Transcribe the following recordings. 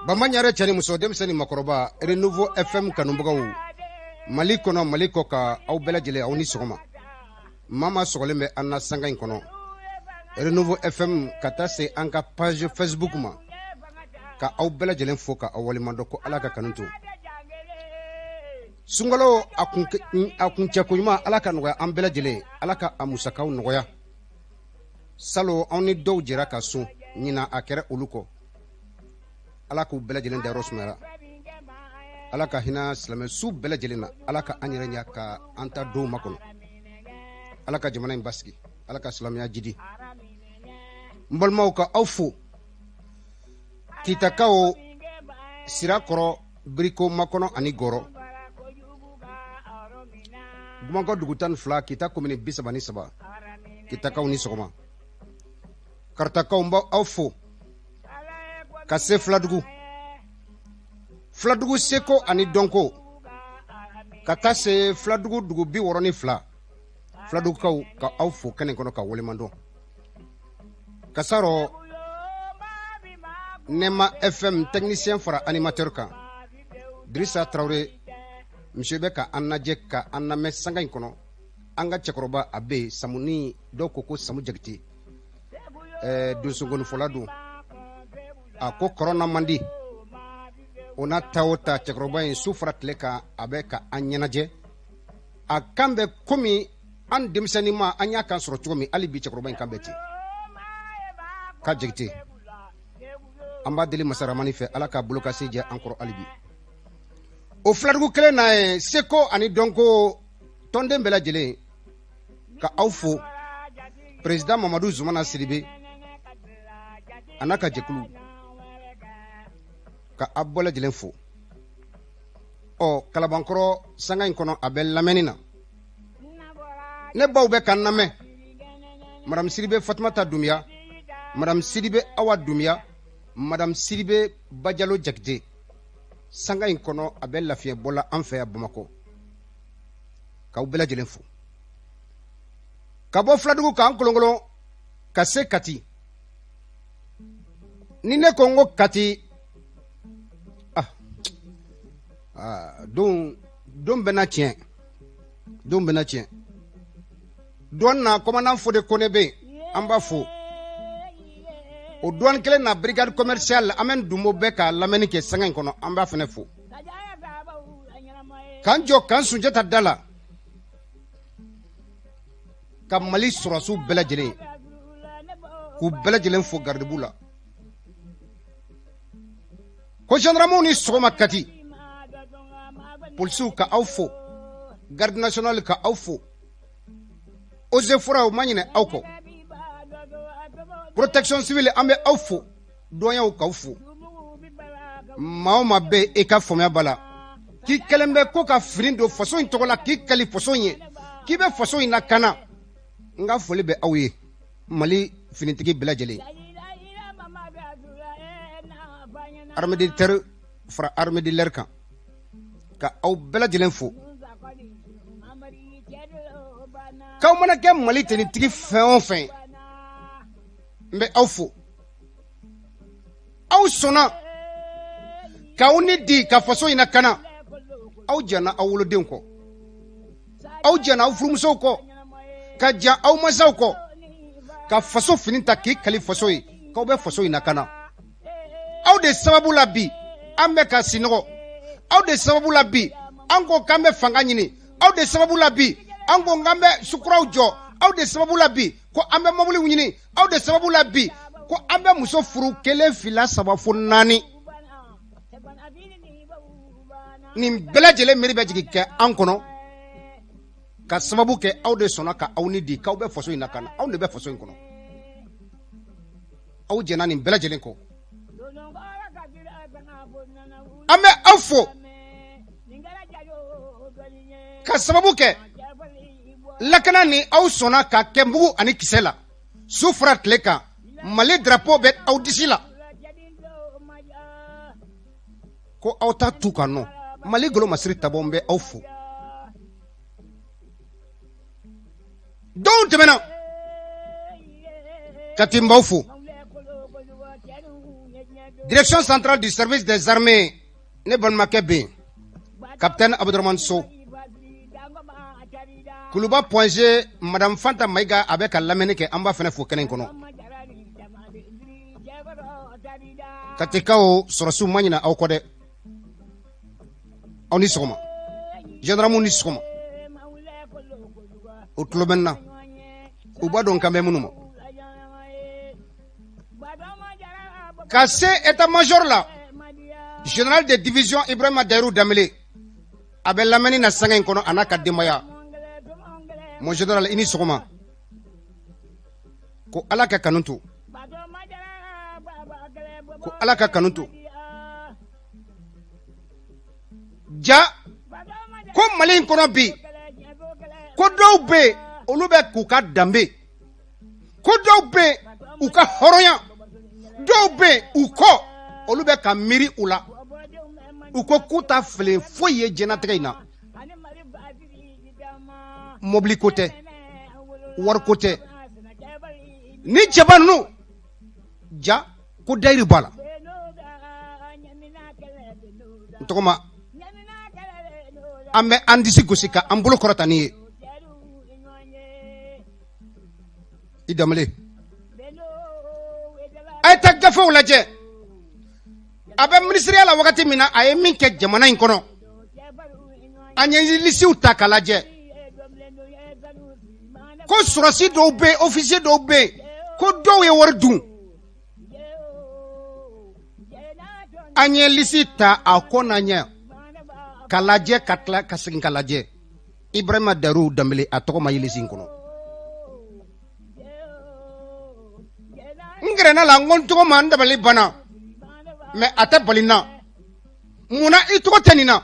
Bama ɲare cɛ ni muso, denmisɛn ni makɔrɔba, Renouveau FM kanubagaw, Mali kɔnɔ, Mali kɔ kan, aw bɛɛ lajɛlen, aw ni sɔgɔma. Maa maa sɔgɔlen bɛ an na sanga in kɔnɔ Renouveau FM ka taa se an ka page Facebook ma, ka aw bɛɛ lajɛlen fo ka aw waleɲuman dɔn ko Ala ka kanu to. Sunkalo a kuncɛko ɲuman, Ala ka nɔgɔya an bɛɛ lajɛlen, Ala ka a musakaw nɔgɔya. Salon anw ni dɔw jɛra ka sun, ɲinan a kɛra olu kɔ. Ala k'u bɛɛ lajɛlen dayɔrɔ sumaya, Ala ka hinɛ silamɛ su bɛɛ lajɛlen na, Ala ka an yɛrɛ ɲɛ ka an ta donw makɔnɔ, Ala ka jamana in basigi, Ala ka silamɛya jidi. N balimaw, ka aw fo. Kitakaw, Sirakɔrɔ, Biriko, Makɔnɔ ani Gɔrɔ, Gumankɔ dugu 12, Kita komini 33, Kitakaw ni sɔgɔma. Karatakaw, n b'aw fo ka se Filadugu, Filadugu seko ani dɔnko, ka taa se Filadugu dugu 62, Filadugukaw, ka aw fo kɛnɛ kɔnɔ ka waleɲuman dɔn. Kasarɔ Nɛma FM technicien fara animateur kan, Dirisa Tarawele, monsieur bɛ ka an lajɛ ka an lamɛn sanga in kɔnɔ. An ka cɛkɔrɔba a bɛ yen, Samuni, dɔw ko ko Samu Jakite, donsongonifɔla don. A ko kɔrɔ na man di o n'a ta o ta, cɛkɔrɔba in su fara tile kan a bɛ ka an ɲɛnajɛ. A kan bɛ komi an denmisɛnnin ma, an y'a kan sɔrɔ cogo min, hali bi cɛkɔrɔba in kan bɛ ten. Ka Jakite, an b'a deli masaramani fɛ, Ala k'a bolo ka se jɛ an kɔrɔ hali bi. O Filadugu kelen na ye seko ani dɔnko tɔnden bɛɛ lajɛlen, ka aw fo. Président Mamadu Zumana Sidibe a n'a ka jɛkulu, ka aw bɛɛ lajɛlen fo. Ɔ Kalabankɔrɔ sanga in kɔnɔ a bɛ lamɛnni na, ne baw bɛ ka n lamɛn, Madame Sidibe Fatumata Dunbiya, Madame Sidibe Awa Dunbiya, Madame Sidibe Bajalo Jakite, sanga in kɔnɔ a bɛ lafiɲɛ bɔ la an fɛ yan Bamakɔ, k'aw bɛɛ lajɛlen fo. Ka bɔ Filadugu k'an kolonkolon ka se Kati. Ni ne ko n ko Kati, ah, ah, don don bɛ na tiɲɛ, don bɛ na tiɲɛ. Douane na, commandant Fode Kone bɛ yen, an b'a fo. O douane kelen na, brigade commerciale Amɛn Dunbo bɛ ka lamɛnni kɛ sanga in kɔnɔ, an b'a fana fo. K'an jɔ k'an Sunjata da la, ka Mali sɔrɔsiw bɛɛ lajɛlen, k'u bɛɛ lajɛlen fo garidibu la, ko gendarmew ni sɔgɔma. Kati polisiw, ka aw fo. Garde nationale, ka aw fo. Eaux et forêts, ma ɲinɛ aw kɔ. Protection civile, an bɛ aw fo. Douaniers, k'aw fo. Maa o maa bɛ e ka faamuya b'a la k'i kɛlen bɛ ko ka fini don faso in tɔgɔ la, k'i kali faso in ye, k'i bɛ faso in lakana, n ka foli bɛ aw ye, Mali finitigi bɛɛ lajɛlen, armée de terre fara armée de l'air kan, ka aw bɛɛ lajɛlen fo. K'aw mana kɛ Mali tenitigi fɛn o fɛn, n bɛ aw fo. Aw sɔnna k'aw ni di ka faso in lakana. Aw janna aw wolodenw kɔ, aw janna aw furumusow kɔ, ka jan aw masaw kɔ, ka faso fini ta k'i kali faso ye k'aw bɛ faso in lakana. Aw de sababu la bi an bɛ ka sinɔgɔ. Aw de sababu la bi an ko k'an bɛ fanga ɲini. Aw de sababu la bi an ko k'an bɛ sukuraw jɔ. Aw de sababu la bi ko an bɛ mɔbiliw ɲini. Aw de sababu la bi ko an bɛ muso furu kelen, fila, saba fo naani. Nin bɛɛ lajɛlen miiri bɛ jigin kɛ an kɔnɔ ka sababu kɛ aw de sɔnna ka aw ni di k'aw bɛ faso in lakana. Aw de bɛ faso in kɔnɔ, aw jɛnna nin bɛɛ lajɛlen kɔ. An bɛ aw fo ka sababu kɛ lakana ni aw sɔnna ka kɛ mugu ani kisɛ la su fara tile kan. Mali drapeau bɛ aw disi la ko aw ta tu ka nɔ Mali golo masiri tabɔ. N bɛ aw fo. Dɔw tɛmɛna Kati, n b'aw fo. Direction centrale du service des armées, ne balimakɛ bɛ yen, capitaine Abdramane Sow. Kuluba Point G, madame Fanta Maïga a bɛ ka lamɛnni kɛ, an b'a fana fo kɛnɛ in kɔnɔ. Katikaw sɔrɔsiw ma ɲinɛ aw kɔ dɛ. Aw ni sɔgɔma. Gendarmew ni sɔgɔma. U tulo bɛ n na. U b'a dɔn n kan bɛ minnu ma. Ka se état major la, général de division Ibrahima Dahirou Dembélé a bɛ lamɛnni na sanga in kɔnɔ, a n'a ka denbaya. Mon général, i ni sɔgɔma. Ko Ala ka kanu to, ko Ala ka kanu to. Ja ko Mali in kɔnɔ bi, ko dɔw bɛ yen, olu bɛ k'u ka danbe, ko dɔw bɛ yen, u ka hɔrɔnya, dɔw bɛ yen, u kɔ, olu bɛ ka miiri u la. U ko k'u ta fili foyi ye diɲɛlatigɛ in na. Mobili ko tɛ, wari ko tɛ, ni cɛba ninnu ja ko dayiri b'a la. N tɔgɔma, an bɛ an disi gosi ka an bolo kɔrɔta n'i ye. I Danbele, a ye taa gafew lajɛ. A bɛ minisiriya la wagati min na, a ye min kɛ jamana in kɔnɔ, an ye lisiw ta k'a lajɛ. Ko sɔrɔsi dɔw bɛ yen, ofisiye dɔw bɛ yen, ko dɔw ye wari dun. An ye lisi ta a kɔ n'a ɲɛ ka lajɛ, ka tila ka segin ka lajɛ. Ibrahima Dayiru Danbele a tɔgɔ ma ye lisi in kɔnɔ. N gɛrɛnna la, n ko n tɔgɔ ma, n dabali banna, mais a tɛ bali n na. Munna i tɔgɔ tɛ nin na?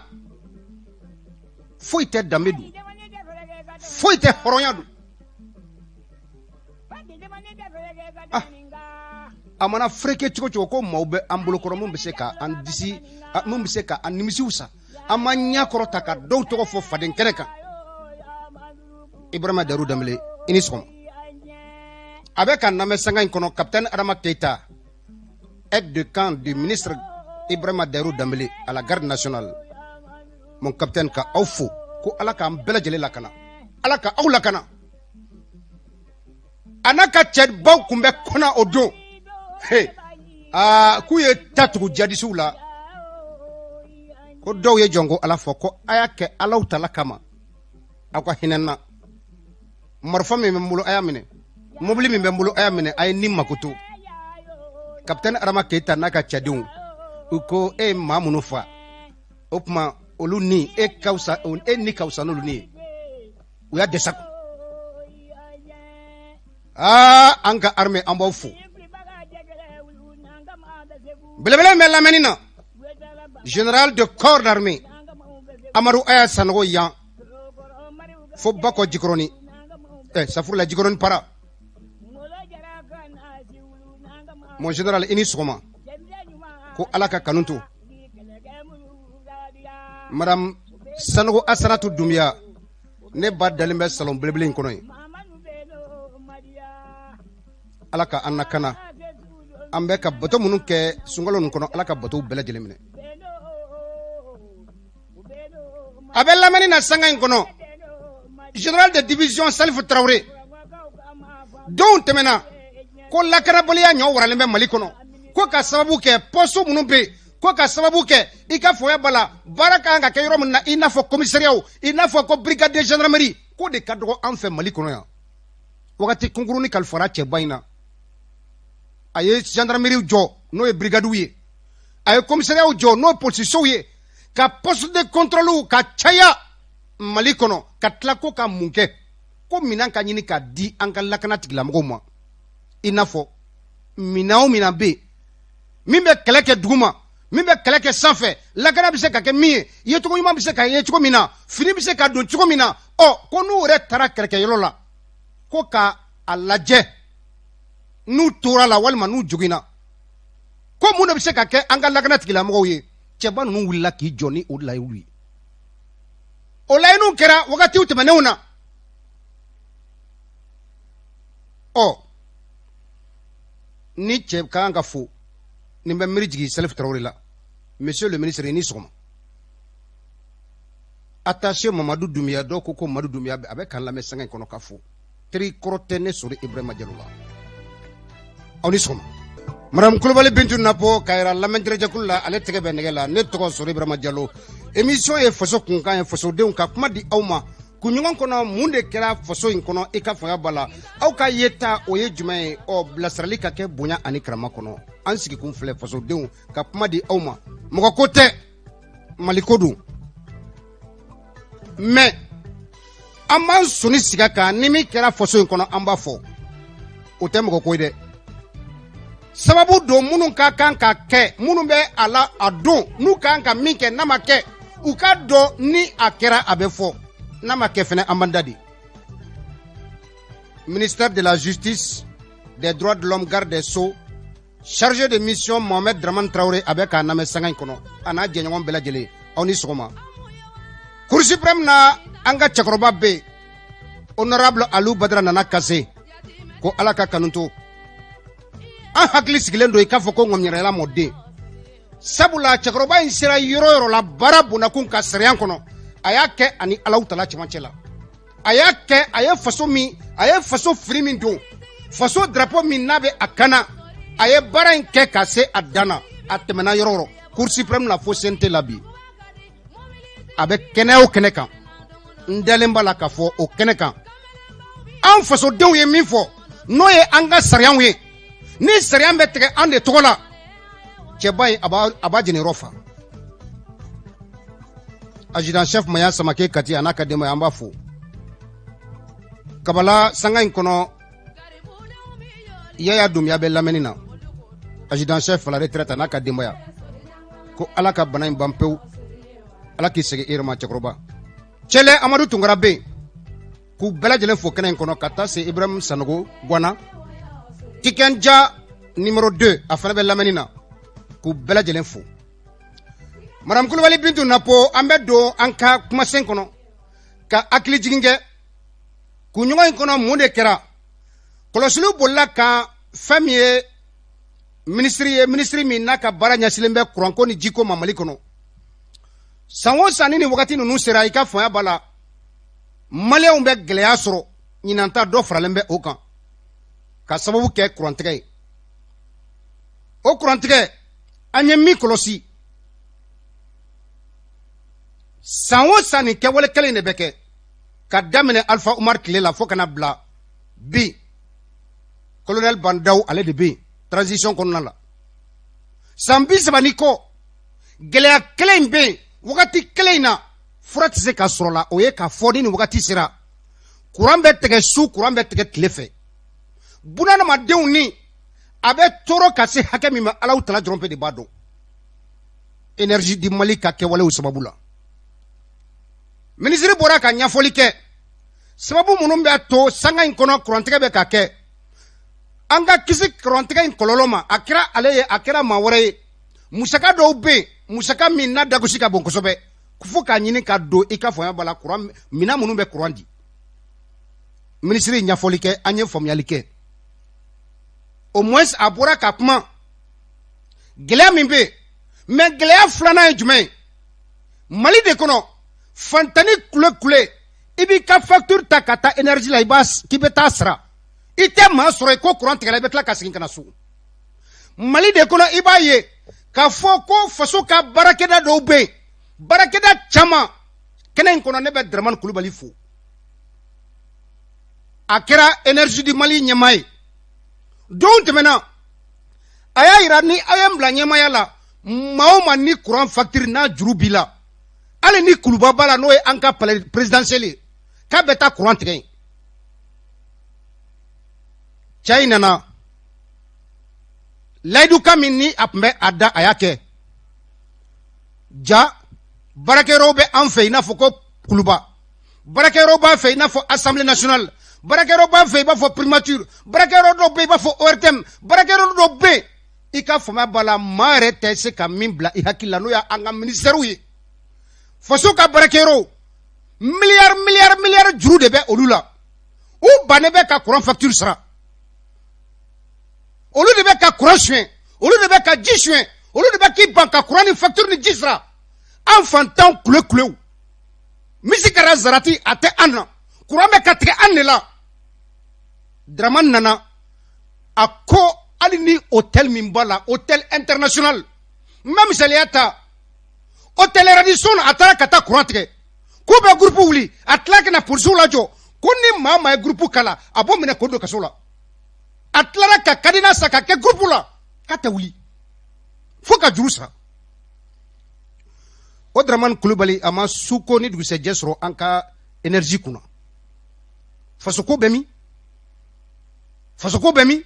Foyi tɛ danbe dun, foyi tɛ hɔrɔnya dun. Ah, a mana fereke cogo cogo, ko maaw bɛ an bolokɔrɔ min bɛ se ka an disi, min bɛ se ka an nimisiw sa. An ma ɲɛ kɔrɔta ka dɔw tɔgɔ fɔ faden kɛnɛ kan. Ibrahima Dayiru Danbele, i ni sɔgɔma. A bɛ ka lamɛn sanga in kɔnɔ. Capitaine Adama Keita, aide de camp du ministre Ibrahima Dayiru Danbele à la garde nationale, mon capitaine, ka aw fo. Ko Ala k'an bɛɛ lajɛlen lakana, Ala ka aw lakana. A n'a ka cɛbaw kun bɛ kɔnɔ o don. He, aa, k'u ye ta tugu jadisiw la, ko dɔw ye jɔn ko Ala fɔ ko a y'a kɛ Alaw tala kama, aw ka hinɛ n na. Marifa min bɛ n bolo, a y'a minɛ. Mobili min bɛ n bolo, a y'a minɛ. A ye ni makoto. Kapitɛni Adama Keyita n'a ka cɛdenw, u ko e ye maa minnu fa, o tuma olu ni e ka fisa, e ni ka fisa n'olu ni ye. U y'a dɛsɛ. Aa, an ka armée, an b'aw fo. Belebele bɛ lamɛnni na, général de corps d'armée Amadu Aya Sanogo, yan fo Bakɔ Jikɔrɔni, ɛ safurula, Jikɔrɔni para. Mon général, i ni sɔgɔma. Ko Ala ka kanu to. Madame Sanogo Asanatu Dunbiya, ne ba dalen bɛ salon belebele in kɔnɔ yen. Ala ka an lakana. An bɛ ka bato minnu kɛ sunkalo ninnu kɔnɔ, Ala ka batow bɛɛ lajɛlen minɛ. A bɛ lamɛnni na sanga in kɔnɔ, général de division Salifu Tarawele. Donw tɛmɛna ko lakanabaliya ɲɔ waralen bɛ Mali kɔnɔ, ko ka sababu kɛ poste minnu bɛ yen, ko ka sababu kɛ i ka fɔya b'a la, baara ka kan ka kɛ yɔrɔ min na, i n'a fɔ commissariat, i n'a fɔ ko brigade de gendarmerie, k'o de ka dɔgɔ an fɛ Mali kɔnɔ yan. Wagati kunkurunnin kalifara cɛba in na, a ye gendarmerie jɔ, n'o ye brigade ye, a ye commissariat jɔ, n'o ye polisisow ye, ka poste de contrôle ka caya Mali kɔnɔ, ka tila ko ka mun kɛ? Ko minɛn ka ɲini ka di an ka lakana tigilamɔgɔw ma, i n'a fɔ minɛn o minɛn bɛ yen min bɛ kɛlɛ kɛ duguma, min bɛ kɛlɛ kɛ sanfɛ, lakana bɛ se ka kɛ min ye, yecogo ɲuman bɛ se ka ye cogo min na, fini bɛ se ka don cogo min na. Ɔ, ko n'u yɛrɛ taara kɛlɛkɛyɔrɔ la, ko ka a lajɛ n'u tora la walima n'u joginna, ko mun de bɛ se ka kɛ an ka lakana tigilamɔgɔw ye. Cɛba ninnu wulila k'i jɔ ni o layiw ye. O laɲiniw kɛra wagatiw tɛmɛnenw na. Ɔ, ni cɛ ka kan ka fo. Nin bɛ miiri jigin Salif Tarawele la. Monsieur le ministre, i ni sɔgɔma. Attaché Mamadu Dunbiya, dɔw ko ko Madu Dunbiya, a bɛ k'an lamɛn sanga in kɔnɔ ka fo. Teri kɔrɔ tɛ ne Sori Ibrahima Jalo la. Aw ni sɔgɔma. Madame Kulubali Bintu Napo ka yira lamɛnjɛrɛjɛkulu la, ale tɛgɛ bɛ nɛgɛ la. Ne tɔgɔ Sori Ibrahima Jalo. Émission ye faso kunkan ye, fasodenw ka kuma di aw ma. Kunɲɔgɔn kɔnɔ, mun de kɛra faso in kɔnɔ? I ka faamuya b'a la, aw ka yeta o ye jumɛn ye? Ɔ, bilasirali ka kɛ bonya ani karama kɔnɔ. An sigikun filɛ, fasodenw ka kuma di aw ma. Mɔgɔ ko tɛ, Maliko don. Mais an b'an sɔnni sigi a kan. Ni min kɛra faso in kɔnɔ, an b'a fɔ, o tɛ mɔgɔ ko ye dɛ. Sababu don minnu ka kan ka kɛ, minnu bɛ a la a don, n'u ka kan ka min kɛ, n'a ma kɛ, u ka dɔn. Ni a kɛra, a bɛ fɔ. N'a ma kɛ fɛnɛ, an b'an da di. Ministère de la Justice, des Droits de l'Homme, garde des Sceaux, chargé de mission Mohamed Draman Traoré, a bɛ k'a lamɛn sanga in kɔnɔ, a n'a jɛɲɔgɔn bɛɛ lajɛlen, aw ni sɔgɔma. Cour suprême na, an ka cɛkɔrɔba bɛ yen, honorable Alu Badara Nana Kase, ko Ala ka kanu to. An hakili sigilen don i k'a fɔ ko ŋɔmiyɛrɛla mɔden, sabula cɛkɔrɔba in sera yɔrɔ yɔrɔ la baara bondakun ka sariya kɔnɔ, a y'a kɛ ani Alahu Tala cɛmancɛ la. A y'a kɛ, a ye faso min, a ye faso fini min don, faso drapeau min n'a bɛ a kana, a ye baara in kɛ ka se a dan na. A tɛmɛna yɔrɔ yɔrɔ, Cour suprême la fo CNT la, bi a bɛ kɛnɛ o kɛnɛ kan, n dalen b'a la k'a fɔ o kɛnɛ kan, an fasodenw ye min fɔ, n'o ye an ka sariyaw ye, ni sariya bɛ tigɛ an de tɔgɔ la, cɛba in a b'a jɛniyɔrɔ fa. Adjudant chef Maya Samake Kati, a n'a ka denbaya, an b'a fo. Kabala sanga in kɔnɔ, Yaya Dunbiya bɛ lamɛnni na, adjudant chef à la retraite, a n'a ka denbaya, ko Ala ka bana in ban pewu, Ala k'i segin i yɛrɛ ma. Cɛkɔrɔba Cɛlɛ Amadu Tunkara bɛ yen, k'u bɛɛ lajɛlen fo kɛnɛ in kɔnɔ, ka taa se Ibrahim Sanogo Guana Tikenja numéro 2, a fana bɛ lamɛnni na, k'u bɛɛ lajɛlen fo. Madame Kulubali Bintu Napo, an bɛ don an ka kumasen kɔnɔ ka hakili jigin kɛ kunɲɔgɔn in kɔnɔ, mun de kɛra. Kɔlɔsiliw bolila kan fɛn min ye minisiri ye, minisiri min n'a ka baara ɲɛsinnen bɛ kuranko ni jiko ma Mali kɔnɔ. San o san ni nin wagati ninnu sera, i ka faamuya b'a la, Maliyɛnw bɛ gɛlɛya sɔrɔ. Ɲinan ta dɔ faralen bɛ o kan ka sababu kɛ kurantigɛ ye. O kurantigɛ, an ye min kɔlɔsi, san o san nin kɛwale kelen de bɛ kɛ, ka daminɛ Alpha Umar tile la fo ka na bila bi, colonel Bandaw, ale de bɛ yen transition kɔnɔna la. San 30 ni kɔ, gɛlɛya kelen in bɛ yen wagati kelen in na, fura tɛ se ka sɔrɔ la. O ye k'a fɔ ni nin wagati sera, kuran bɛ tigɛ su, kuran bɛ tigɛ tile fɛ. Bunadamadenw ni a bɛ tɔɔrɔ ka se hakɛ min ma, Alahu Tala dɔrɔn pe de b'a dɔn. Énergie du Mali ka kɛwalew sababu la, minisiri bɔra ka ɲɛfɔli kɛ sababu minnu b'a to sanga in kɔnɔ kurantigɛ bɛ ka kɛ. An ka kisi kurantigɛ in kɔlɔlɔ ma, a kɛra ale ye, a kɛra maa wɛrɛ ye, musaka dɔw bɛ yen, musaka min n'a dagosi ka bon kosɛbɛ, fo k'a ɲini ka don i ka faamuya b'a la, kuran minɛn minnu bɛ kuran di. Minisiri ye ɲɛfɔli kɛ, an ye faamuyali kɛ. Au moins a bɔra ka kuma gɛlɛya min bɛ yen. Mais gɛlɛya filanan ye jumɛn ye? Mali de kɔnɔ, fantani kule kule, i b'i ka facture ta ka taa énergie la, i b'a k'i bɛ taa sara, i tɛ maa sɔrɔ i ko kuran tigɛra, i bɛ tila ka segin ka na so. Mali de kɔnɔ, i b'a ye k'a fɔ ko faso ka baarakɛda dɔw bɛ yen, baarakɛda caman. Kɛnɛ in kɔnɔ, ne bɛ Dramane Kulubali fo, a kɛra Énergie du Mali ɲɛmaa ye don tɛmɛna. A y'a yira ni a ye n bila ɲɛmaaya la, maa o maa ni kuran facture n'a juru b'i la, hali ni kuluba b'a la, n'o ye an ka palais présidentiel ye, k'a bɛ taa kuran tigɛ yen. Cɛ in nana layidukan min ni a tun bɛ a da, a y'a kɛ. Ja baarakɛyɔrɔw bɛ an fɛ i n'a fɔ ko kuluba, baarakɛyɔrɔ b'a fɛ i n'a fɔ Assemblée nationale, baarakɛyɔrɔ b'a fɛ i b'a fɔ primature, baarakɛyɔrɔ dɔw bɛ yen i b'a fɔ ORTM, baarakɛyɔrɔ dɔw bɛ yen, i ka faamuya b'a la, maa yɛrɛ tɛ se ka min bila i hakili la, n'o y'an ka ministères ye. Faso ka baarakɛyɔrɔw, miliyari miliyari miliyari juru de bɛ olu la. U bannen bɛ ka courant facture sara, olu de bɛ ka courant suɲɛ, Olu de bɛ ka ji suɲɛ, olu de bɛ k'i ban ka kuran ni facture ni ji sara. An fantanw kule kulew, misi kɛra zarati, a tɛ an na. Kuran bɛ ka tigɛ an de la. Dramane nana, a ko hali ni hôtel min b'a la, hôtel international, n bɛ misaliya ta, hôtel Radisson, a taara ka taa kuran tigɛ k'u bɛ groupe wuli. A tila ka na polisiw lajɔ ko ni maa maa ye groupe kala, a b'o minɛ k'o don kaso la. A tilara ka cadenas san ka kɛ groupe la k'a tɛ wuli fo ka juru sara. O Dramane Kulubali, a ma suko ni dugusɛjɛ sɔrɔ an ka énergie kunna. Fasoko bɛ min? Fasoko bɛ min?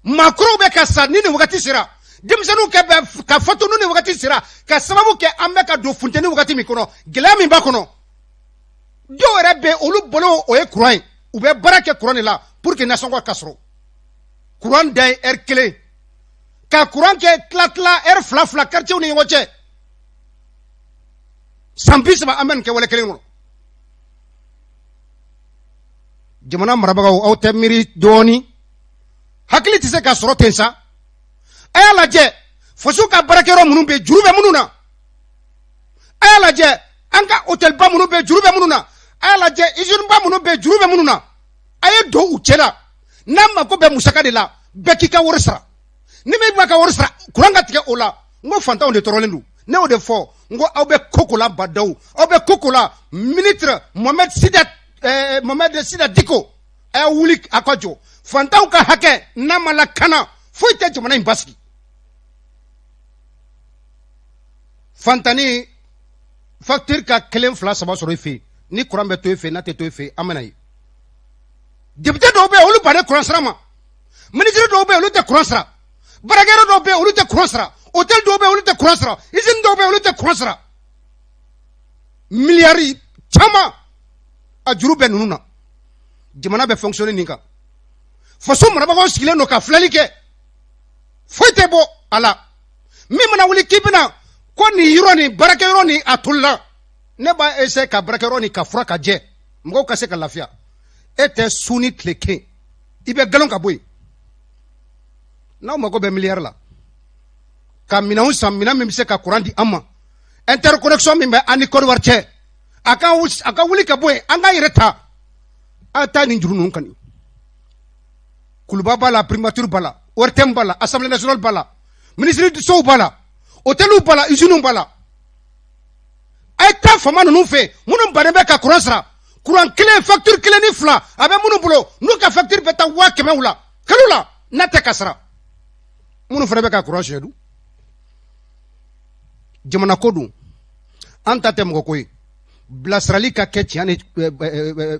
Maakɔrɔw bɛ ka sa ni nin wagati sera, denmisɛnninw kɛ bɛ ka fatu ni nin wagati sera, ka sababu kɛ an bɛ ka don funteni wagati min kɔnɔ, gɛlɛya min b'a kɔnɔ. Dɔw yɛrɛ bɛ, olu bolo o ye kuran ye, u bɛ baara kɛ kuran de la pour que nasɔngɔ ka sɔrɔ. Kuran dan ye heure kelen, ka kuran kɛ tila tila, heure fila fila, quartier ni ɲɔgɔn cɛ. San 30 an bɛ nin kɛ wale kelen kɔnɔ. Jamana marabagaw, aw tɛ miiri dɔɔni? Hakili tɛ se ka sɔrɔ ten sa. A y'a lajɛ, faso ka baarakɛyɔrɔ minnu bɛ, juru bɛ minnu na, a y'a lajɛ, an ka hôtelba minnu bɛ, juru bɛ minnu na, a y'a lajɛ, usine ba minnu bɛ, juru bɛ minnu na, a ye don u cɛ la. N'a mako bɛ musaka de la, bɛɛ k'i ka wari sara. Ni min b'a ka wari sara, kuran ka tigɛ o la. N ko fantanw de tɔɔrɔlen don. Ne y'o de fɔ, n ko aw bɛ koko la, Badaw, aw bɛ koko la. Ministre Mohamed Sida, Mohamed Sida Diko, a y'a wuli a ka jɔ. Fantanw ka hakɛ n'a ma lakana, foyi tɛ jamana in basigi. Fantani facture ka kelen, fila, saba sɔrɔ i fɛ yen, ni kuran bɛ to i fɛ, n'a tɛ to i fɛ, an bɛna ye. Député dɔw bɛ yen, olu bannen kuran sara ma. Ministre dɔw bɛ yen, olu tɛ kuran sara. Baarakɛyɔrɔ dɔw bɛ yen, olu tɛ kuran sara. Hôtel dɔw bɛ yen, olu tɛ kuran sara. Usine dɔw bɛ yen, olu tɛ kuran sara. Miliyari caman a juru bɛ ninnu na. Jamana bɛ fonctionner nin kan. Faso marabagaw sigilen don ka filɛli kɛ, foyi tɛ bɔ a la. Min mana wuli k'i bɛna ko nin yɔrɔ nin baarakɛyɔrɔ nin, a tolila, ne b'a essayer ka baarakɛyɔrɔ nin ka fura ka jɛ, mɔgɔw ka se ka lafiya. E tɛ su ni tile kɛ, i bɛ galon ka bɔ yen. N'aw mago bɛ miliyari la ka minɛnw san, minɛn min bɛ se ka kuran di an ma, interconnexion min bɛ an ni Côte d'Ivoire cɛ, a ka wuli ka bɔ yen, an k'an yɛrɛ ta. A taa nin juru ninnu kan. Kuluba b'a la, primature b'a la, ORTM b'a la, Assemblée nationale b'a la, ministre sow b'a la, hôteliw b'a la, usines b'a la. A ye taa faama ninnu fɛ, minnu bannen bɛ ka kuran sara, kuran kelen facture kelen ni fila a bɛ minnu bolo, n'u ka facture bɛ taa 100 000 la kalo la, n'a tɛ ka sara, minnu fana bɛ ka kuran suɲɛ dun. Jamana ko dun, an ta tɛ mɔgɔ ko ye. Bilasirali ka kɛ tiɲɛ ni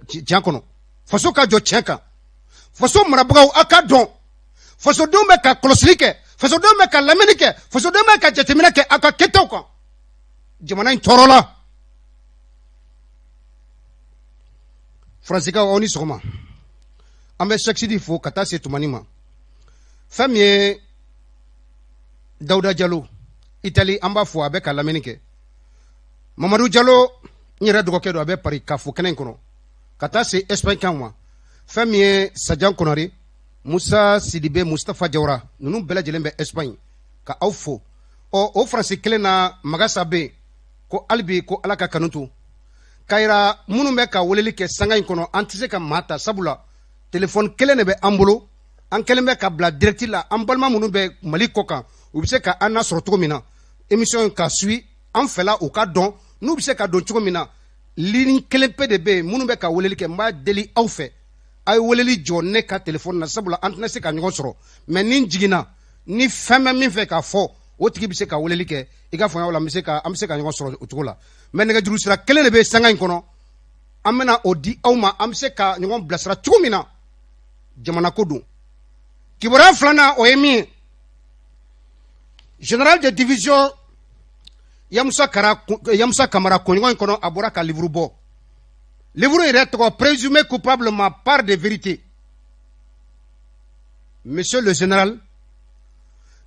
tiɲɛ kɔnɔ, faso ka jɔ tiɲɛ kan. Faso marabagaw, aw ka dɔn fasodenw bɛ ka kɔlɔsili kɛ, fasodenw bɛ ka lamɛnni kɛ, fasodenw bɛ ka jateminɛ kɛ aw ka kɛtaw kan. Jamana in tɔɔrɔ la. Faransikaw, aw ni sɔgɔma. An bɛ sɛkisidi fo ka taa se tumani ma. Fɛn min ye Dawuda Jalo Itali, an b'a fɔ, a bɛ ka lamɛnni kɛ. Mamadu Jalo, n yɛrɛ dɔgɔkɛ don, a bɛ Paris k'a fo kɛnɛ in kɔnɔ, ka taa se Espagne kan ma. Fɛn min ye Sajan Konare, Musa Sidibe, Mustafa Jawara, ninnu bɛɛ lajɛlen bɛ Espagne ka aw fo. Ɔ, o Faransi kelen na, Magasa bɛ yen ko hali bi ko Ala ka kanu to k'a yira minnu bɛ ka weleli kɛ sanga in kɔnɔ. An tɛ se ka maa ta, sabula telefɔni kelen de bɛ an bolo. An kɛlen bɛ ka bila direct la. An balima minnu bɛ Mali kɔ kan, u bɛ se ka an nasɔrɔ cogo min na, émission in ka suit an fɛla, u ka dɔn n'u bɛ se ka don cogo min na. Ligne kelen pe de bɛ yen. Minnu bɛ ka weleli kɛ, n b'a deli aw fɛ, a ye weleli jɔ ne ka telefɔni na, sabula an tɛna se ka ɲɔgɔn sɔrɔ. Mais ni n jiginna, ni fɛn bɛ min fɛ k'a fɔ, o tigi bɛ se ka weleli kɛ. I ka faamuya la, an bɛ se ka ɲɔgɔn sɔrɔ o cogo la. Mais nɛgɛjuru sira kelen de bɛ sanga in kɔnɔ, an bɛna o di aw ma, an bɛ se ka ɲɔgɔn bilasira cogo min na. Jamana ko don. Kibaruya filanan, o ye min ye, général de division Yamusa Kara, Yamusa Kamara, kunɲɔgɔn in kɔnɔ, a bɔra ka livre bɔ. Livre yɛrɛ tɔgɔ "Présumé coupable, ma part de vérité". Monsieur le général,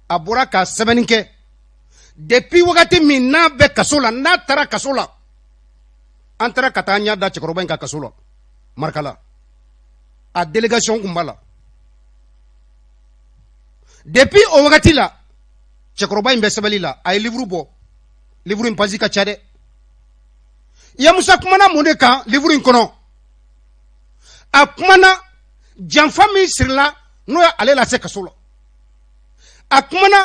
a bɔra ka sɛbɛnni kɛ depuis wagati min n'a bɛ kaso la, n'a taara kaso la. An taara ka taa ɲɛ da cɛkɔrɔba in ka kaso la Marikala, a délégation kun b'a la. Depuis o wagati la, cɛkɔrɔba in bɛ sɛbɛnni la. A ye livre bɔ. Livre in page ka ca dɛ. Yamusa kumana mun de kan livre in kɔnɔ? A kumana janfa min sirila n'o ye ale lase kaso la. A kumana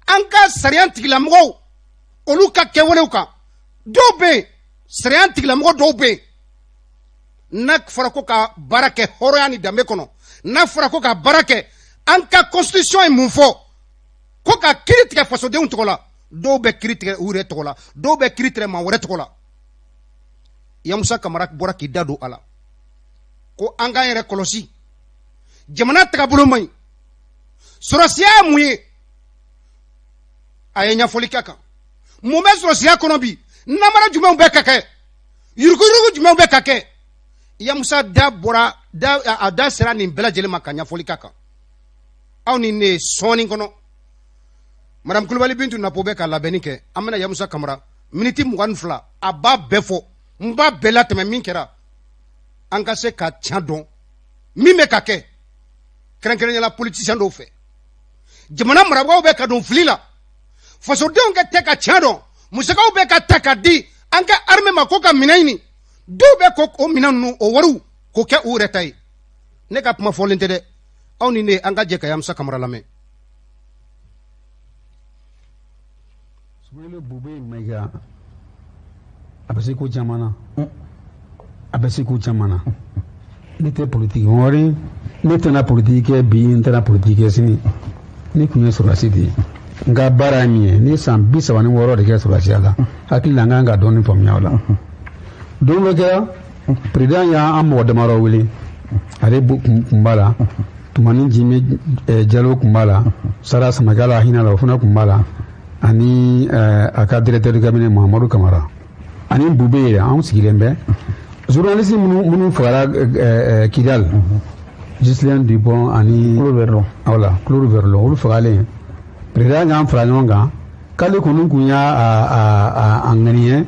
an ka sariya tigilamɔgɔw, olu ka kɛwalew kan. Dɔw bɛ yen, sariya tigilamɔgɔ dɔw bɛ yen, n'a fɔra ko ka baara kɛ hɔrɔnya ni danbe kɔnɔ, n'a fɔra ko ka baara kɛ an ka constitution ye mun fɔ, ko ka kiri tigɛ fasodenw tɔgɔ la, dɔw bɛ kiri tigɛ u yɛrɛ tɔgɔ la, dɔw bɛ kiri tigɛ maa wɛrɛ tɔgɔ la. Yamusa Kamara bɔra k'i da don a la ko an k'an yɛrɛ kɔlɔsi, jamana tagabolo man ɲi. Sɔrɔsiya ye mun ye? A ye ɲɛfɔli kɛ kan. Mun bɛ sɔrɔsiya kɔnɔ bi? Namara jumɛnw bɛ ka kɛ? Yuruguyurugu jumɛnw bɛ ka kɛ? Yamusa da bɔra da, a da sera nin bɛɛ lajɛlen ma ka ɲɛfɔli kɛ kan. Aw ni ne, sɔɔni kɔnɔ, Madame Kulubali Bintu Napo bɛ ka labɛnni kɛ. An bɛna Yamusa Kamara miniti 22, a b'a bɛɛ fɔ. N b'a bɛɛ latɛmɛ. Min kɛra, an ka se ka tiɲɛ dɔn min bɛ ka kɛ, kɛrɛnkɛrɛnnenya la politicien dɔw fɛ. Jamana marabagaw bɛ ka don fili la, fasodenw ka tɛ ka tiɲɛ dɔn. Musakaw bɛ ka ta ka di an ka armée ma ko ka minɛn ɲini. Dɔw bɛ ko o minɛn ninnu, o wariw k'o kɛ u yɛrɛ ta ye. Ne ka kuma fɔlen tɛ dɛ. Aw ni ne, an ka jɛ ka Yamusa Kamara lamɛn. Soumeylou Boubèye Maïga, a bɛ se ko caman na, a bɛ se ko caman na. Ne tɛ politiki mɔgɔ ye, ne tɛna politiki kɛ bi, n tɛna politiki kɛ sini. Ne tun ye sɔrɔdasi de ye. N ka baara ye min ye, ne san 36 de kɛ sɔrɔdasiya la. Hakili la, n kan ka dɔɔnin faamuya o la. Don dɔ kɛra, président y'an mɔgɔ damadɔ wele. Ale kun b'a la, Tumani Jimi Jalo kun b'a la, Sara Samakɛ la hinɛ la, o fana kun b'a la, ani a ka directeur de cabinet Mahamadu Kamara ani Bube yɛrɛ. Anw sigilen bɛ, journaliste minnu fagara Kidal, Ghislain Dupont ani Claude Verlon. Voilà, Claude Verlon, olu fagalen, président y'an fara ɲɔgɔn kan k'ale kɔni kun y'a a ŋaniye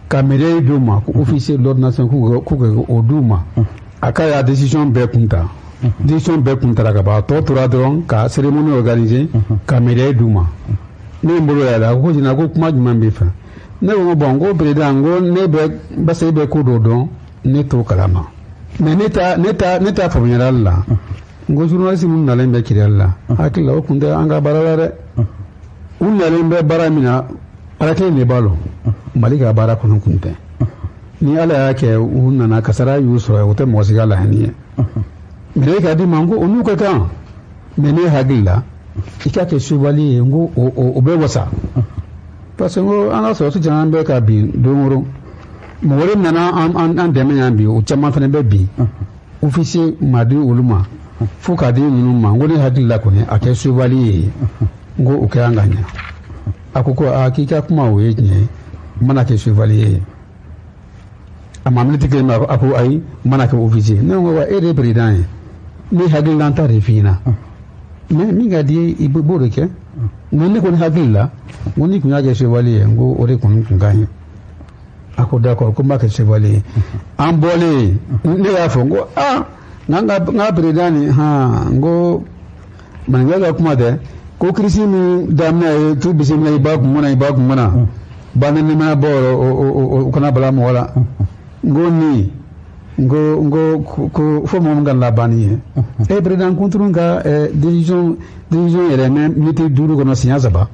ka médaille d'u ma, ko officier de l'ordre national, k'u ka o d'u ma. A k'a y'a décision bɛɛ kun ta, décision bɛɛ kun tara ka ban, a tɔ tora dɔrɔn ka cérémonie organiser ka médaille d'u ma. Ne ye n bolo yɛlɛ, a ko jina ko kuma jumɛn b'i fɛ? Ne ko bon, n ko président, n ko ne bɛ parce que e bɛ ko dɔ dɔn, ne t'o kalama, mais ne ta faamuyali la, n ko journaliste minnu nalen bɛ Kidali la, hakili la, o kun tɛ an ka baara la dɛ. U nalen bɛ baara min na, Ala kelen de b'a lɔn. Mali ka baara kɔnɔ kun tɛ. Ni Ala y'a kɛ u nana, kasara y'u sɔrɔ, o tɛ mɔgɔ si ka laɲini ye. Mais ka di ma, n ko o n'u ka kan, mais ne hakili la, i k'a kɛ chevalier ye, n ko o bɛ wasa, parce que n ko an ka sɔrɔdasi caman bɛ ka bin don o don. Mɔgɔ wɛrɛ nana an dɛmɛ yan bi, o caman fana bɛ bin, officier ma di olu ma fo k'a di ninnu ma. N ko ne hakili la kɔni, a kɛ chevalier ye, n ko o kɛra ka ɲɛ. A ko aa, k'i ka kuma o ye tiɲɛ ye, n mana kɛ chevalier ye. A ma miniti kelen, a ko ayi, n mana kɛ officier. Ne ko wa, e de ye président ye, ne hakilina ta de f'i ɲɛna, mais min ka di ye, i b'o de kɛ. Nka ne kɔni hakili la, n ko n'i tun y'a kɛ chevalier ye, n ko o de kɔni tun ka ɲi. A ko d'accord, ko n b'a kɛ chevalier ye. An bɔlen, ne y'a fɔ, n ko aa, n ka président nin han, n ko maninkɛ ka kuma tɛ ko crise min daminɛ ye tu bisimila i ba kun kɔnɔ, i ba kun kɔnɔ ba ni nimaya bɔ o kana bala mɔgɔ la. N ko nin, n ko ko fo mɔgɔ min ka laban ni ye e président kunturu ka décision yɛrɛ mɛ miniti 5 kɔnɔ siɲɛ saba.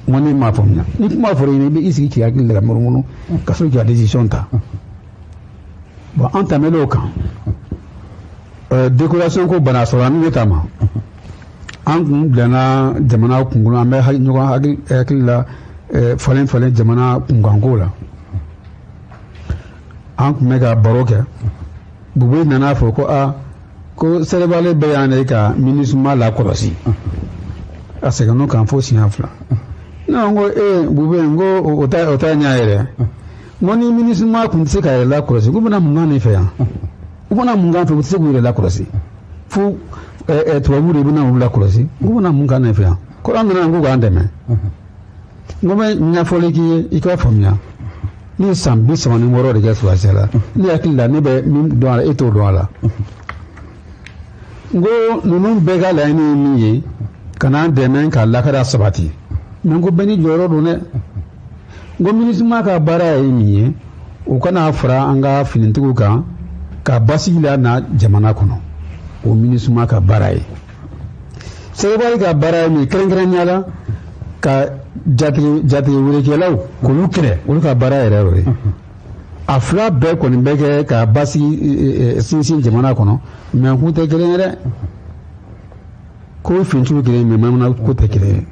N ko ne m'a faamuya. Ni kuma fɔra i ɲɛna, i bɛ i sigi k'i hakili la ka munumunu ka sɔrɔ k'i ka décision ta. Bon, an tɛmɛn'o kan, décoration ko bana sɔrɔ an ne ta ma. An kun bilana jamana kunkolo, an bɛ ɲɔgɔn hakili la falen falen jamana kunkanko la. An tun bɛ ka baro kɛ, Bube nana fɔ ko aa, ko Sɛrɛbale bɛ yan de ka MINUSMA lakɔlɔsi. A seginn'o kan fo siɲɛ 2. Ne ko ee Bube, n ko o ta o ta ɲɛ yɛrɛ. N ko ni MINUSMA tun tɛ se ka yɛrɛ lakɔlɔsi, k'u bɛna mun k'an de fɛ yan? U bɛna mun k'an fɛ? U tɛ se k'u yɛrɛ lakɔlɔsi, fo tubabuw de bɛna olu lakɔlɔsi. K'u bɛna mun k'an de fɛ yan? Ko an nana k'u k'an dɛmɛ. N ko bɛ ɲɛfɔli k'i ye, i k'a faamuya. Ne ye san 36 de kɛ sɔrɔdasiya la. Ne hakili la, ne bɛ min dɔn a la, e t'o dɔn a la. N ko ninnu bɛɛ ka laɲini ye min ye. Ka n'an dɛmɛ ka lakana sabati. Mais n ko bɛɛ n'i jɔyɔrɔ don dɛ. N ko MINUSMA ka baara ye min ye, u kana fara an ka finitigiw kan ka basigi la na jamana kɔnɔ. O MINUSMA ka baara ye. CEREBAL ka baara ye min ye, kɛrɛnkɛrɛnnenya la ka jatigɛ welekɛlaw k'olu kɛlɛ, olu ka baara yɛrɛ y'o ye. A fila bɛɛ kɔni bɛ kɛ ka basigi sinsin jamana kɔnɔ, mais k'u tɛ kelen ye dɛ. Ko finitigiw kelen, mais manamana ko tɛ kelen ye.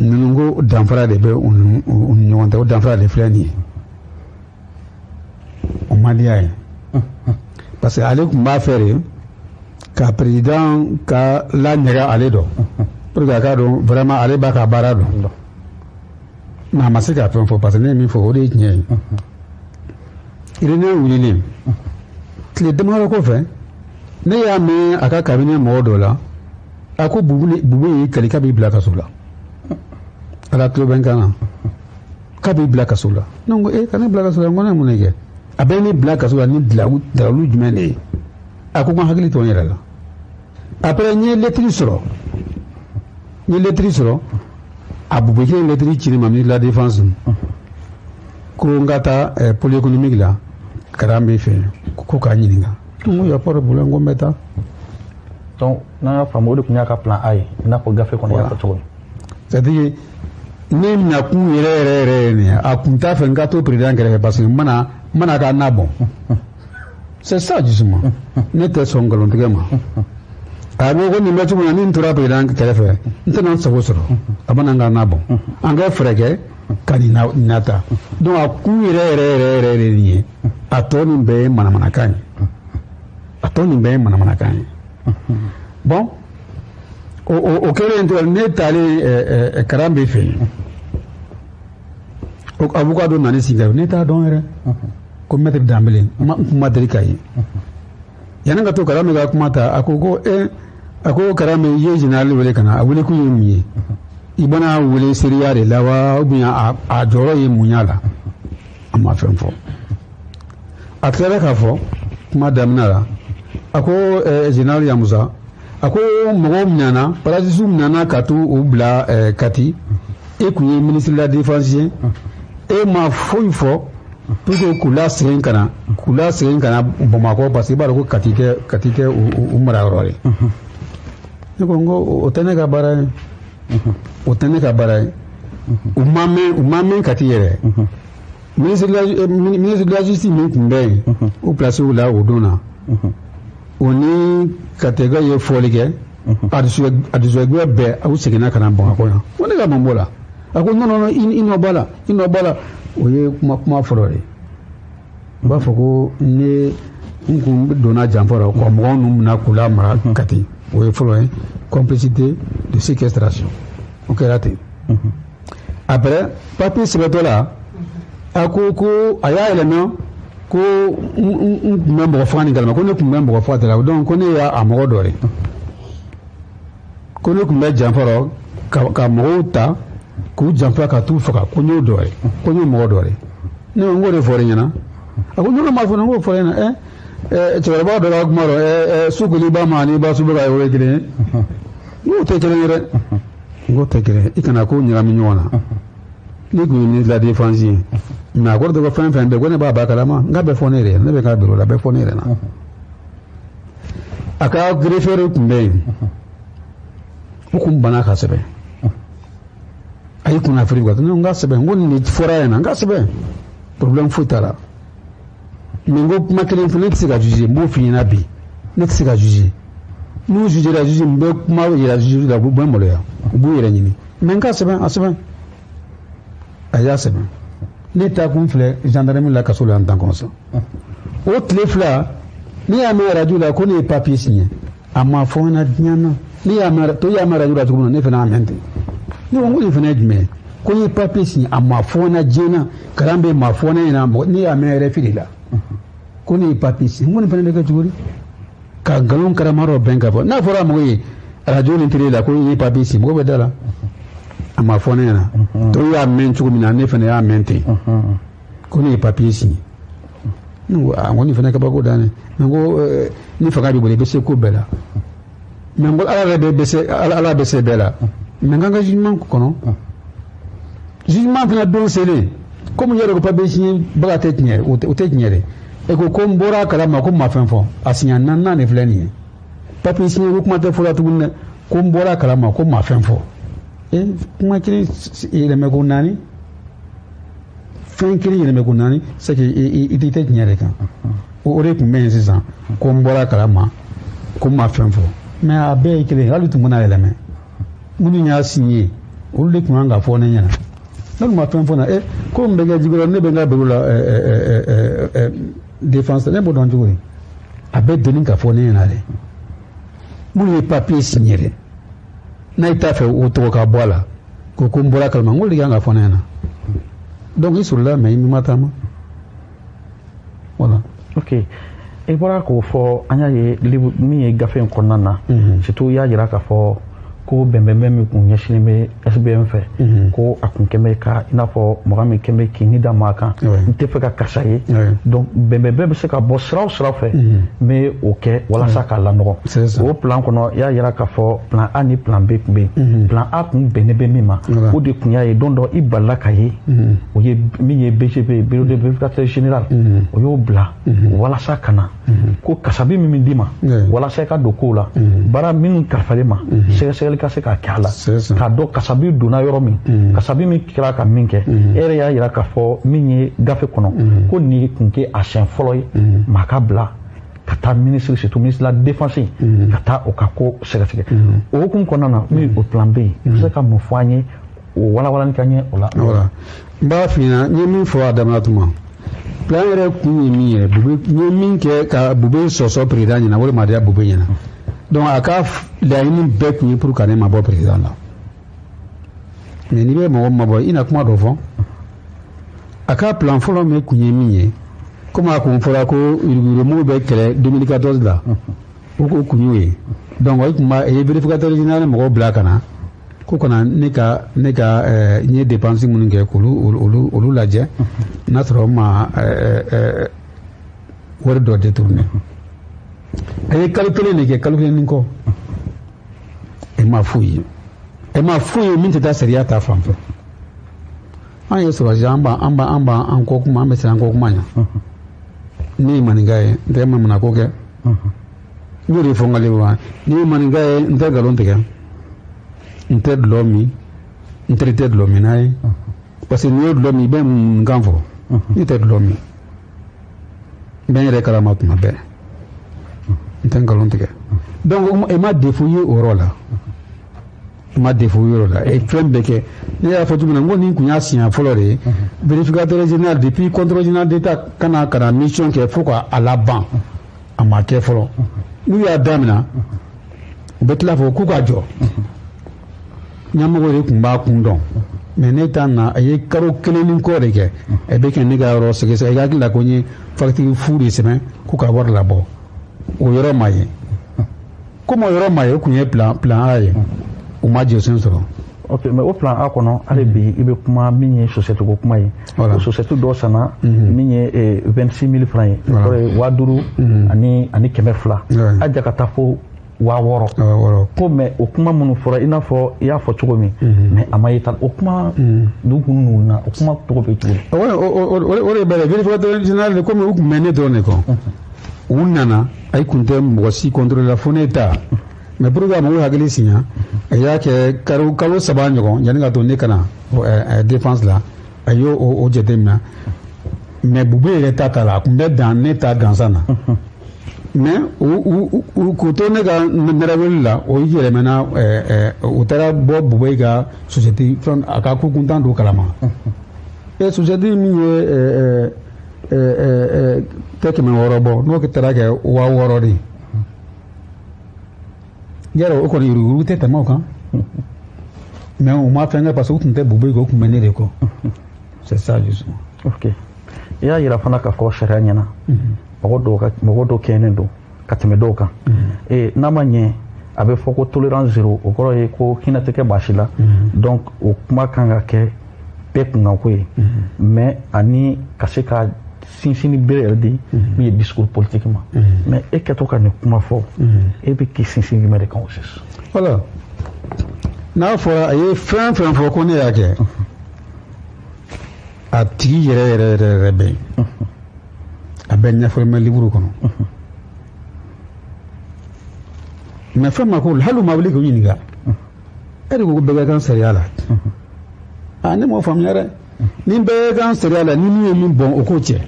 Ninnu ko danfara de bɛ u ni ɲɔgɔn cɛ, o danfara de filɛ nin ye. O man di a ye parce que ale tun b'a fɛ de ka président ka laɲaga ale dɔn, pour que a k'a dɔn vraiment ale b'a ka baara dɔn. Mais a ma se ka fɛn fɔ, parce que ne ye min fɔ, o de ye tiɲɛ ye. Réunion wulilen, tile damadɔ kɔfɛ, ne y'a mɛn a ka cabinet mɔgɔ dɔ la, a ko Bube y'i kali k'a b'i bila kaso la. Ala tulo bɛ n kan na, k'a b'i bila kaso la. Ne ko e ka ne bila kaso la, n ko ne ye mun de kɛ? A bɛ ne bila kaso la ni dalalu jumɛn de ye? A ko n ka hakili to n yɛrɛ la. Après n ye lettre sɔrɔ, n ye lettre sɔrɔ. A Bube kelen lettre ci ne ma, ministre de la Défense, ko n ka taa pôle économique la, kalan bɛ fɛ ko k'a ɲininka. N ko y a pas de problème, n ko n bɛ taa. Donc n'an y'a faamu, o de tun y'a ka plan A ye, i n'a fɔ gafe kɔnɔ y'a fɔ cogo min. C'est à dire ne nakun yɛrɛ yɛrɛ yɛrɛ ye nin ye. A kun t'a fɛ n ka to président kɛrɛfɛ, parce que n mana k'a na bɔn. C'est ça justement, ne tɛ sɔn nkalontigɛ ma. A ko ko nin bɛ cogo min na, ni n tora président kɛrɛfɛ, n tɛna n sago sɔrɔ, a bɛna n ka na bɔn. An ka fɛɛrɛ kɛ ka nin na ta. Donc a kun yɛrɛ yɛrɛ yɛrɛ yɛrɛ de nin ye. A tɔ nin bɛɛ ye manamanakan ye, a tɔ nin bɛɛ ye manamanakan ye. Bon, o kɛlen tora, ne taalen kalan bɛ fɛ yen, avocat dɔ nana sigi, ne t'a dɔn yɛrɛ, ko maître Danbele. N kun ma deli k'a ye. Yanni ka to Karamɛ ka kuma ta, a ko ko e, a ko Karamɛ, i ye général wele ka na, a wele kun ye mun ye? I bɛna wele seereya de la wa, ou bien a jɔyɔrɔ ye mun y'a la? A ma fɛn fɔ. A tilara k'a fɔ kuma daminɛ la, a ko général Yamusa, a ko mɔgɔw minɛna, parasiw minɛna ka t'u u bila Kati. E kun ye ministre de la Défense ye, e ma foyi fɔ pour que k'u lasegin ka na Bamakɔ, parce que i b'a dɔn ko Kati tɛ u mara yɔrɔ ye. Ne ko n ko o tɛ ne ka baara ye, o tɛ ne ka baara ye. U ma mɛn Kati yɛrɛ. Ministre de la Justice min tun bɛ yen o place la o don na, o ni Katɛgɛ ye fɔli kɛ, a dusugbɛ bɛɛ, aw seginna ka na Bamakɔ yan. Ko ne ka mun b'o la? A ko non, non, i nɔ b'a la, i nɔ b'a la. O ye kuma fɔlɔ de ye. U b'a fɔ ko ne n kun donna janfa rɔ ka mɔgɔw ninnu minɛ k'u lamara Kati. O ye fɔlɔ ye, complicité de séquestration, o kɛra ten. Après papier sɛbɛntɔ la, a ko ko a y'a yɛlɛma ko n tun bɛ mɔgɔ faga nin kalama, ko ne tun bɛ mɔgɔ faga de la. Donc ko ne y'a mɔgɔ dɔ ye, ko ne tun bɛ janfa rɔ ka mɔgɔw ta k'u janfa ka t'u faga, ko n y'o dɔ ye, ko n y'o mɔgɔ dɔ ye. Ne ko n k'o de fɔra ɲɛna. A ko non, m'a fɔ, n k'o fɔra ɲɛna. Ɛ, cɛkɔrɔba dɔ ka kuma dɔn, ɛ su koli ba ma ani ba su bɛ ka o ye kelen ye. N k'o tɛ kelen ye dɛ, n k'o tɛ kelen ye. I kana ko ɲagami ɲɔgɔn na. Ne tun ye ministre de la Défense ye, mais a kɔrɔ tɛ ko fɛn fɛn bɛ ko ne b'a ba kalama. N k'a bɛɛ fɔ ne yɛrɛ ye, ne bɛ ka bureau la, a bɛɛ fɔ ne yɛrɛ na. A ka greffier tun bɛ yen, o kun banna ka sɛbɛn. A y'i kunnafoni kan, ne ko n ka sɛbɛn, n ko nin de fɔra yen na, n ka sɛbɛn, problème foyi t'a la. Mais n ko kuma kelen fɔ, ne tɛ se ka juger, n b'o f'i ɲɛna bi, ne tɛ se ka juger. N'u jugera juge, n bɛ kuma yira juge la, u bɛ maloya, u b'u yɛrɛ ɲini. Mais n ka sɛbɛn, a sɛbɛn. A y'a sɛbɛn. Ne taa kun filɛ gendarmerie la kaso la yan tan kɔnɔ. O tile 2, ne y'a mɛn radio la ko ne ye papier signé. A ma fɔ n ɲɛna diɲɛ na. Ne y'a mɛn to, y'a mɛn radio la cogo min na, ne fana y'a mɛn ten. Ne ko n ko nin fana ye jumɛn ye? Ko n ye papier signé, a ma fɔ n ɲɛna diɲɛ na, kalan bɛ ma fɔ ne ɲɛna, mɔgɔ ne y'a mɛn RFI de la ko ne ye papier signé. N ko nin fana bɛ kɛ cogo di ka nkalon karama dɔ bɛn ka fɔ? N'a fɔra mɔgɔ ye radio ni télé la ko i ye papier signé, mɔgɔ bɛ da la. A ma fɔ ne ɲɛna, tɔw y'a mɛn cogo min na, ne fana y'a mɛn ten ko ne ye papier signé. Ne ko aa, n ko nin fana kabako dan ne. N ko ni fanga b'i bolo, i bɛ se ko bɛɛ la. Mais n ko Ala yɛrɛ bɛ se, Ala bɛ se bɛɛ la. Mais n k'an ka jugement kɔnɔ, jugement fana don selen, komi yɛrɛ ko papier signé baga tɛ tiɲɛ, o tɛ tiɲɛ dɛ. E ko ko n bɔra a kalama ko n ma fɛn fɔ, a siɲɛ naaninan de filɛ nin ye. Papier signé ko kuma tɛ fɔla tuguni dɛ, ko n bɔra a kalama ko n ma fɛn fɔ. E kuma kelen yɛlɛmɛ ko naani, fɛn kelen yɛlɛmɛ ko naani, c'est que i tɛ tiɲɛ de kan. O de tun bɛ yen sisan, ko n bɔra a kalama ko n ma fɛn fɔ. Mais a bɛɛ ye kelen ye, hali tun mana yɛlɛmɛ, minnu y'a signé, olu de tun kan ka fɔ ne ɲɛna. Ne ma fɛn fɔ na, e ko n bɛ kɛ jikɔrɔ, ne bɛ n ka bureau la défense, ne b'o dɔn cogo di? A bɛ doni ka fɔ ne ɲɛna dɛ. Minnu ye papier signé dɛ, n'a t'a fɛ o tɔgɔ ka bɔ a la, ko n bɔra kalama, n k'o de kan ka fɔ ne ɲɛna. Donc i sɔrɔla, mais i ma taama, voilà. Ok, i bɔra k'o fɔ, an y'a ye livre min ye gafe in kɔnɔna na, surtout i y'a jira k'a fɔ ko bɛnbɛnbɛn min kun ɲɛsinnen bɛ SBM fɛ, ko a kun kɛn bɛ ka i n'a fɔ mɔgɔ min kɛn bɛ k'i ni da maa kan, n tɛ fɛ ka karisa ye. Donc bɛnbɛnbɛn bɛ se ka bɔ sira o sira fɛ, n bɛ o kɛ walasa k'a lanɔgɔ. O plan kɔnɔ, i y'a jira k'a fɔ plan A ni plan B tun bɛ yen. Plan A kun bɛnnen bɛ min ma, o de kun y'a ye don dɔ i balila ka ye, o ye min ye BGB, bureau de vérificateur général, o y'o bila walasa ka na ko kasabi min bɛ d'i ma walasa i ka don kow la, baara minnu kalifalen ma, sɛgɛsɛgɛli ka se ka kɛ a la k'a dɔn kasabi donna yɔrɔ min, kasabi min kɛra ka min kɛ. E yɛrɛ y'a jira k'a fɔ min ye gafe kɔnɔ, ko nin kun tɛ a siɲɛ fɔlɔ ye maa ka bila ka taa ministre, surtout ministre de la défense, ka taa o ka ko sɛgɛsɛgɛ. O hukumu kɔnɔna na, min o plan B, i bɛ se ka mun fɔ an ye, o walawalali ka ɲɛ o la? Voilà, n b'a f'i ɲɛna, n ye min fɔ a daminɛ tuma, plan yɛrɛ kun ye min ye, Bube n ye min kɛ ka Bube sɔsɔ président ɲɛna, o de ma diya Bube ɲɛna. Donc a ka laɲini bɛɛ tun ye pour ka ne mabɔ président la. Mais n'i bɛ mɔgɔ mabɔ, i na kuma dɔ fɔ. A ka plan fɔlɔ min kun ye min ye, komi a kun fɔra ko yuruguyurugu bɛ kɛlɛ 2014 la, o ko kun y'o ye. Donc o tun b'a ye vérificateur général mɔgɔw bila ka na ko kana ne ka n ye dépense minnu kɛ, k'olu olu lajɛ, n'a sɔrɔ n ma wari dɔ détourné. A ye kalo kelen de kɛ, kalo kelen ni kɔ, e ma foyi ye, e ma foyi ye min tɛ taa sariya ta fan fɛ. An ye sɔrɔsi, an b'a an kɔ kuma, an bɛ siran an kɔ kuma ɲɛ. Ne ye maninka ye, n tɛ manamana ko kɛ. N y'o de fɔ n ka livre, ne ye maninka ye, n tɛ nkalon tigɛ, n tɛ dɔlɔ min, n teri tɛ dɔlɔ minna ye, parce que n'i ye dɔlɔ min, i bɛ mun kan fɔ? Ne tɛ dɔlɔ min, n bɛ n yɛrɛ kalama tuma bɛɛ, n tɛ nkalon tigɛ. Donc e ma défaut ye o yɔrɔ la, e ma défaut ye o yɔrɔ la, e fɛn bɛɛ kɛ. Ne y'a fɔ cogo min na, n ko nin kun y'a siɲɛ fɔlɔ de ye, vérificateur général depuis contrôle général d'État ka na mission kɛ fo k'a laban, a ma kɛ fɔlɔ. N'u y'a daminɛ, u bɛ tila fɔ k'u ka jɔ, ɲɛmɔgɔ de tun b'a kun dɔn. Mais ne ta na, a ye kalo kelen ni kɔ de kɛ, a bɛ kɛ ne ka yɔrɔ sɛgɛsɛgɛ. I hakili la ko n ye facture fu de sɛbɛn k'u ka wari labɔ, o yɔrɔ ma ye. Komi o yɔrɔ ma ye, o tun ye plan A ye, u ma jɔsen sɔrɔ. Ok, mais o plan A kɔnɔ, hali bi i bɛ kuma min ye société ko kuma ye, o société dɔ sanna min ye 26 000 francs ye, o kɔrɔ ye 5200, a ja ka taa fo 6000 ko. Mais o kuma minnu fɔra, i n'a fɔ i y'a fɔ cogo min, mais a ma ye ta o kuma dugu kun ninnu na, o kuma tɔgɔ bɛ cogo di? O de bɛ vérificateur général de, komi u tun bɛ ne dɔrɔn de kɔ, u nana, a kun tɛ mɔgɔ si contrôler la fo ne ta. Mais pour que a mɔgɔw hakili siɲa, a y'a kɛ kalo 3 ɲɔgɔn yanni ka to ne ka na défense la, a y'o o jateminɛ. Mais Bube yɛrɛ ta t'a la, a tun bɛ dan ne ta gansan na. Mais u k'u to ne ka nɛrɛwuli la, o yɛlɛmana, u taara bɔ Bube ka société fɛn, a ka ko kuntan don kalama. E société min ye tɛ 600 bɔ, n'o taara kɛ 6000 de ye, yɛrɛ o kɔni yuruguyurugu tɛ tɛmɛ o kan. Mais u ma fɛn kɛ parce que u tun tɛ Bube kɔ, u tun bɛ ne de kɔ, c'est ça justement. Ok, i y'a yira fana k'a fɔ sariya ɲɛna, mɔgɔ dɔw ka mɔgɔ dɔw kɛɲɛnen don ka tɛmɛ dɔw kan. N'a ma ɲɛ, a bɛ fɔ ko tolérance zéro, o kɔrɔ ye ko hinɛ tɛ kɛ baasi la. Donc o kuma kan ka kɛ bɛɛ kunkanko ye, mais ani ka se ka sinsinni bere yɛrɛ di min ye discours politique ma. Mais e kɛtɔ ka nin kuma fɔ, e bɛ k'i sinsin jumɛn de kan o sisan? Voilà, n'a fɔra a ye fɛn fɛn fɔ ko ne y'a kɛ, a tigi yɛrɛ yɛrɛ yɛrɛ yɛrɛ bɛ yen, a bɛ ɲɛfɔli bɛ livre kɔnɔ. Mais fɛn ma ko hali u ma wuli k'u ɲininka. E de ko ko bɛɛ ka kan sariya la. Aa, ne m'o faamuya dɛ. Ni bɛɛ ka kan sariya la, ni min ye min bɔn, o k'o cɛ.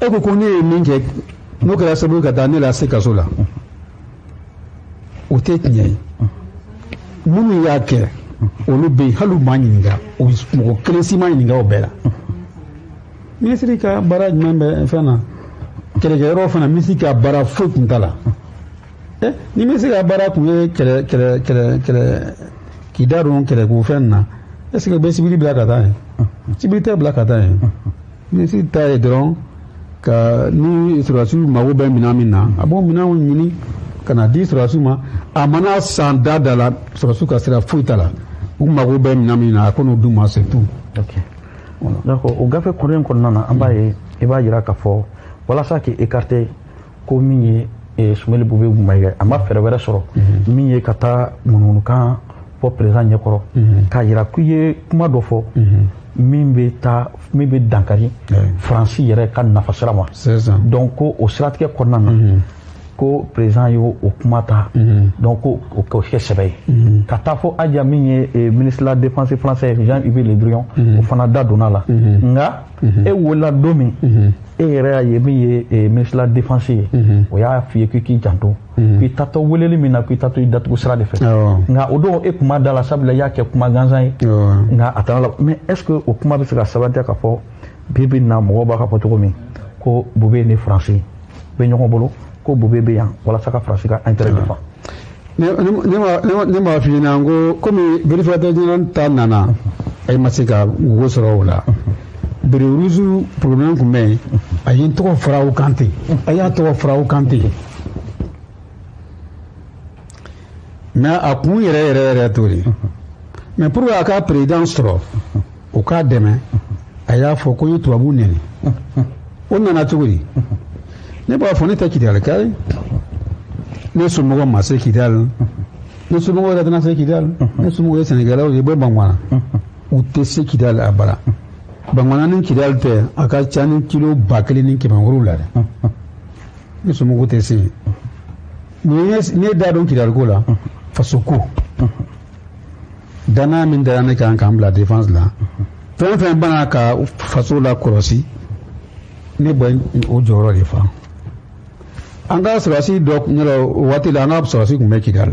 E ko ko ne ye min kɛ, n'o kɛra sababu ye ka taa ne lase kaso la, o tɛ tiɲɛ ye. Minnu y'a kɛ, olu bɛ yen, hali u ma ɲininka, o mɔgɔ kelen si ma ɲininka o bɛɛ la. Minisiri ka baara jumɛn bɛ fɛn na? Kɛlɛkɛyɔrɔ fana, minisiri ka baara foyi tun t'a la. Ni minisiri ka baara tun ye kɛlɛ kɛlɛ kɛlɛ kɛlɛ k'i da don kɛlɛko fɛn na, est ce que bɛ sibiri bila ka taa yen? Sibiri tɛ bila ka taa yen. Minisiri ta ye dɔrɔn ka ni sɔrɔdasiw mago bɛ minɛn min na, a b'o minɛnw ɲini ka na di sɔrɔdasiw ma. A mana san da da la, sɔrɔdasiw ka sira foyi t'a la. U mago bɛ minɛn min na, a ko n'o d'u ma, c'est tout. Ok. D'accord. O gafe kɔnɔ in kɔnɔna na, an b'a ye i b'a jira k'a fɔ walasa k'i écarter ko min ye Soumaïla Boubèye Maïga, a ma fɛɛrɛ wɛrɛ sɔrɔ min ye ka taa ŋunuŋunukan fɔ président ɲɛkɔrɔ, k'a jira k'i ye kuma dɔ fɔ min bɛ taa min bɛ dankari Faransi yɛrɛ ka nafa sira ma. C'est ça. Donc ko o siratigɛ kɔnɔna na, ko président y'o o kuma ta, donc ko o k'o kɛ sɛbɛ ye ka taa fɔ Aja min ye ministre de la défense français Jean-Yves Le Drian, o fana da donna la. Nka e wolola don min, e yɛrɛ y'a ye min ye ministre de la défense ye, o y'a f'i ye k'i k'i janto, k'i tatɔ weleli min na, k'i tatɔ i datugu sira de fɛ. Nka o don e kun ma da la, sabula i y'a kɛ kuma gansan ye. Nka a taara la. Mais est ce que o kuma bɛ se ka sabatiya k'a fɔ bi bi in na, mɔgɔw b'a ka fɔ cogo min ko Boubèye ni Faransi bɛ ɲɔgɔn bolo, ko Boubèye bɛ yan walasa ka Faransi ka intérêt défend? Ne m'a f'i ɲɛna n ko komi vérificateur général ta nana, e ma se ka wo sɔrɔ o la. Béret rouge problème tun bɛ yen, a ye n tɔgɔ fara o kan ten, a y'a tɔgɔ fara o kan ten. Mais a kun yɛrɛ yɛrɛ yɛrɛ t'o de. Mais pour que a ka président sɔrɔ, o k'a dɛmɛ, a y'a fɔ ko n ye tubabu nɛni. O nana cogo di? Ne b'a fɔ ne tɛ Kidalika ye, ne somɔgɔw ma se Kidali, ne somɔgɔw yɛrɛ tɛna se Kidali. Ne somɔgɔw ye Sɛnɛgalɛw ye, bɛ Banguana, u tɛ se Kidali a bara. Banguana ni Kidali tɛ, a ka ca ni kilo 1700 dɛ. Ne somɔgɔw tɛ se yen. Ne da don Kidali ko la, faso ko danaya min dara ne kan k'an bila défense la, fɛn fɛn bana ka faso la kɔlɔsi, ne bɛ o jɔyɔrɔ de fa. An ka sɔrɔdasi dɔ yɔrɔ, o waati la an ka sɔrɔdasi tun bɛ Kidali,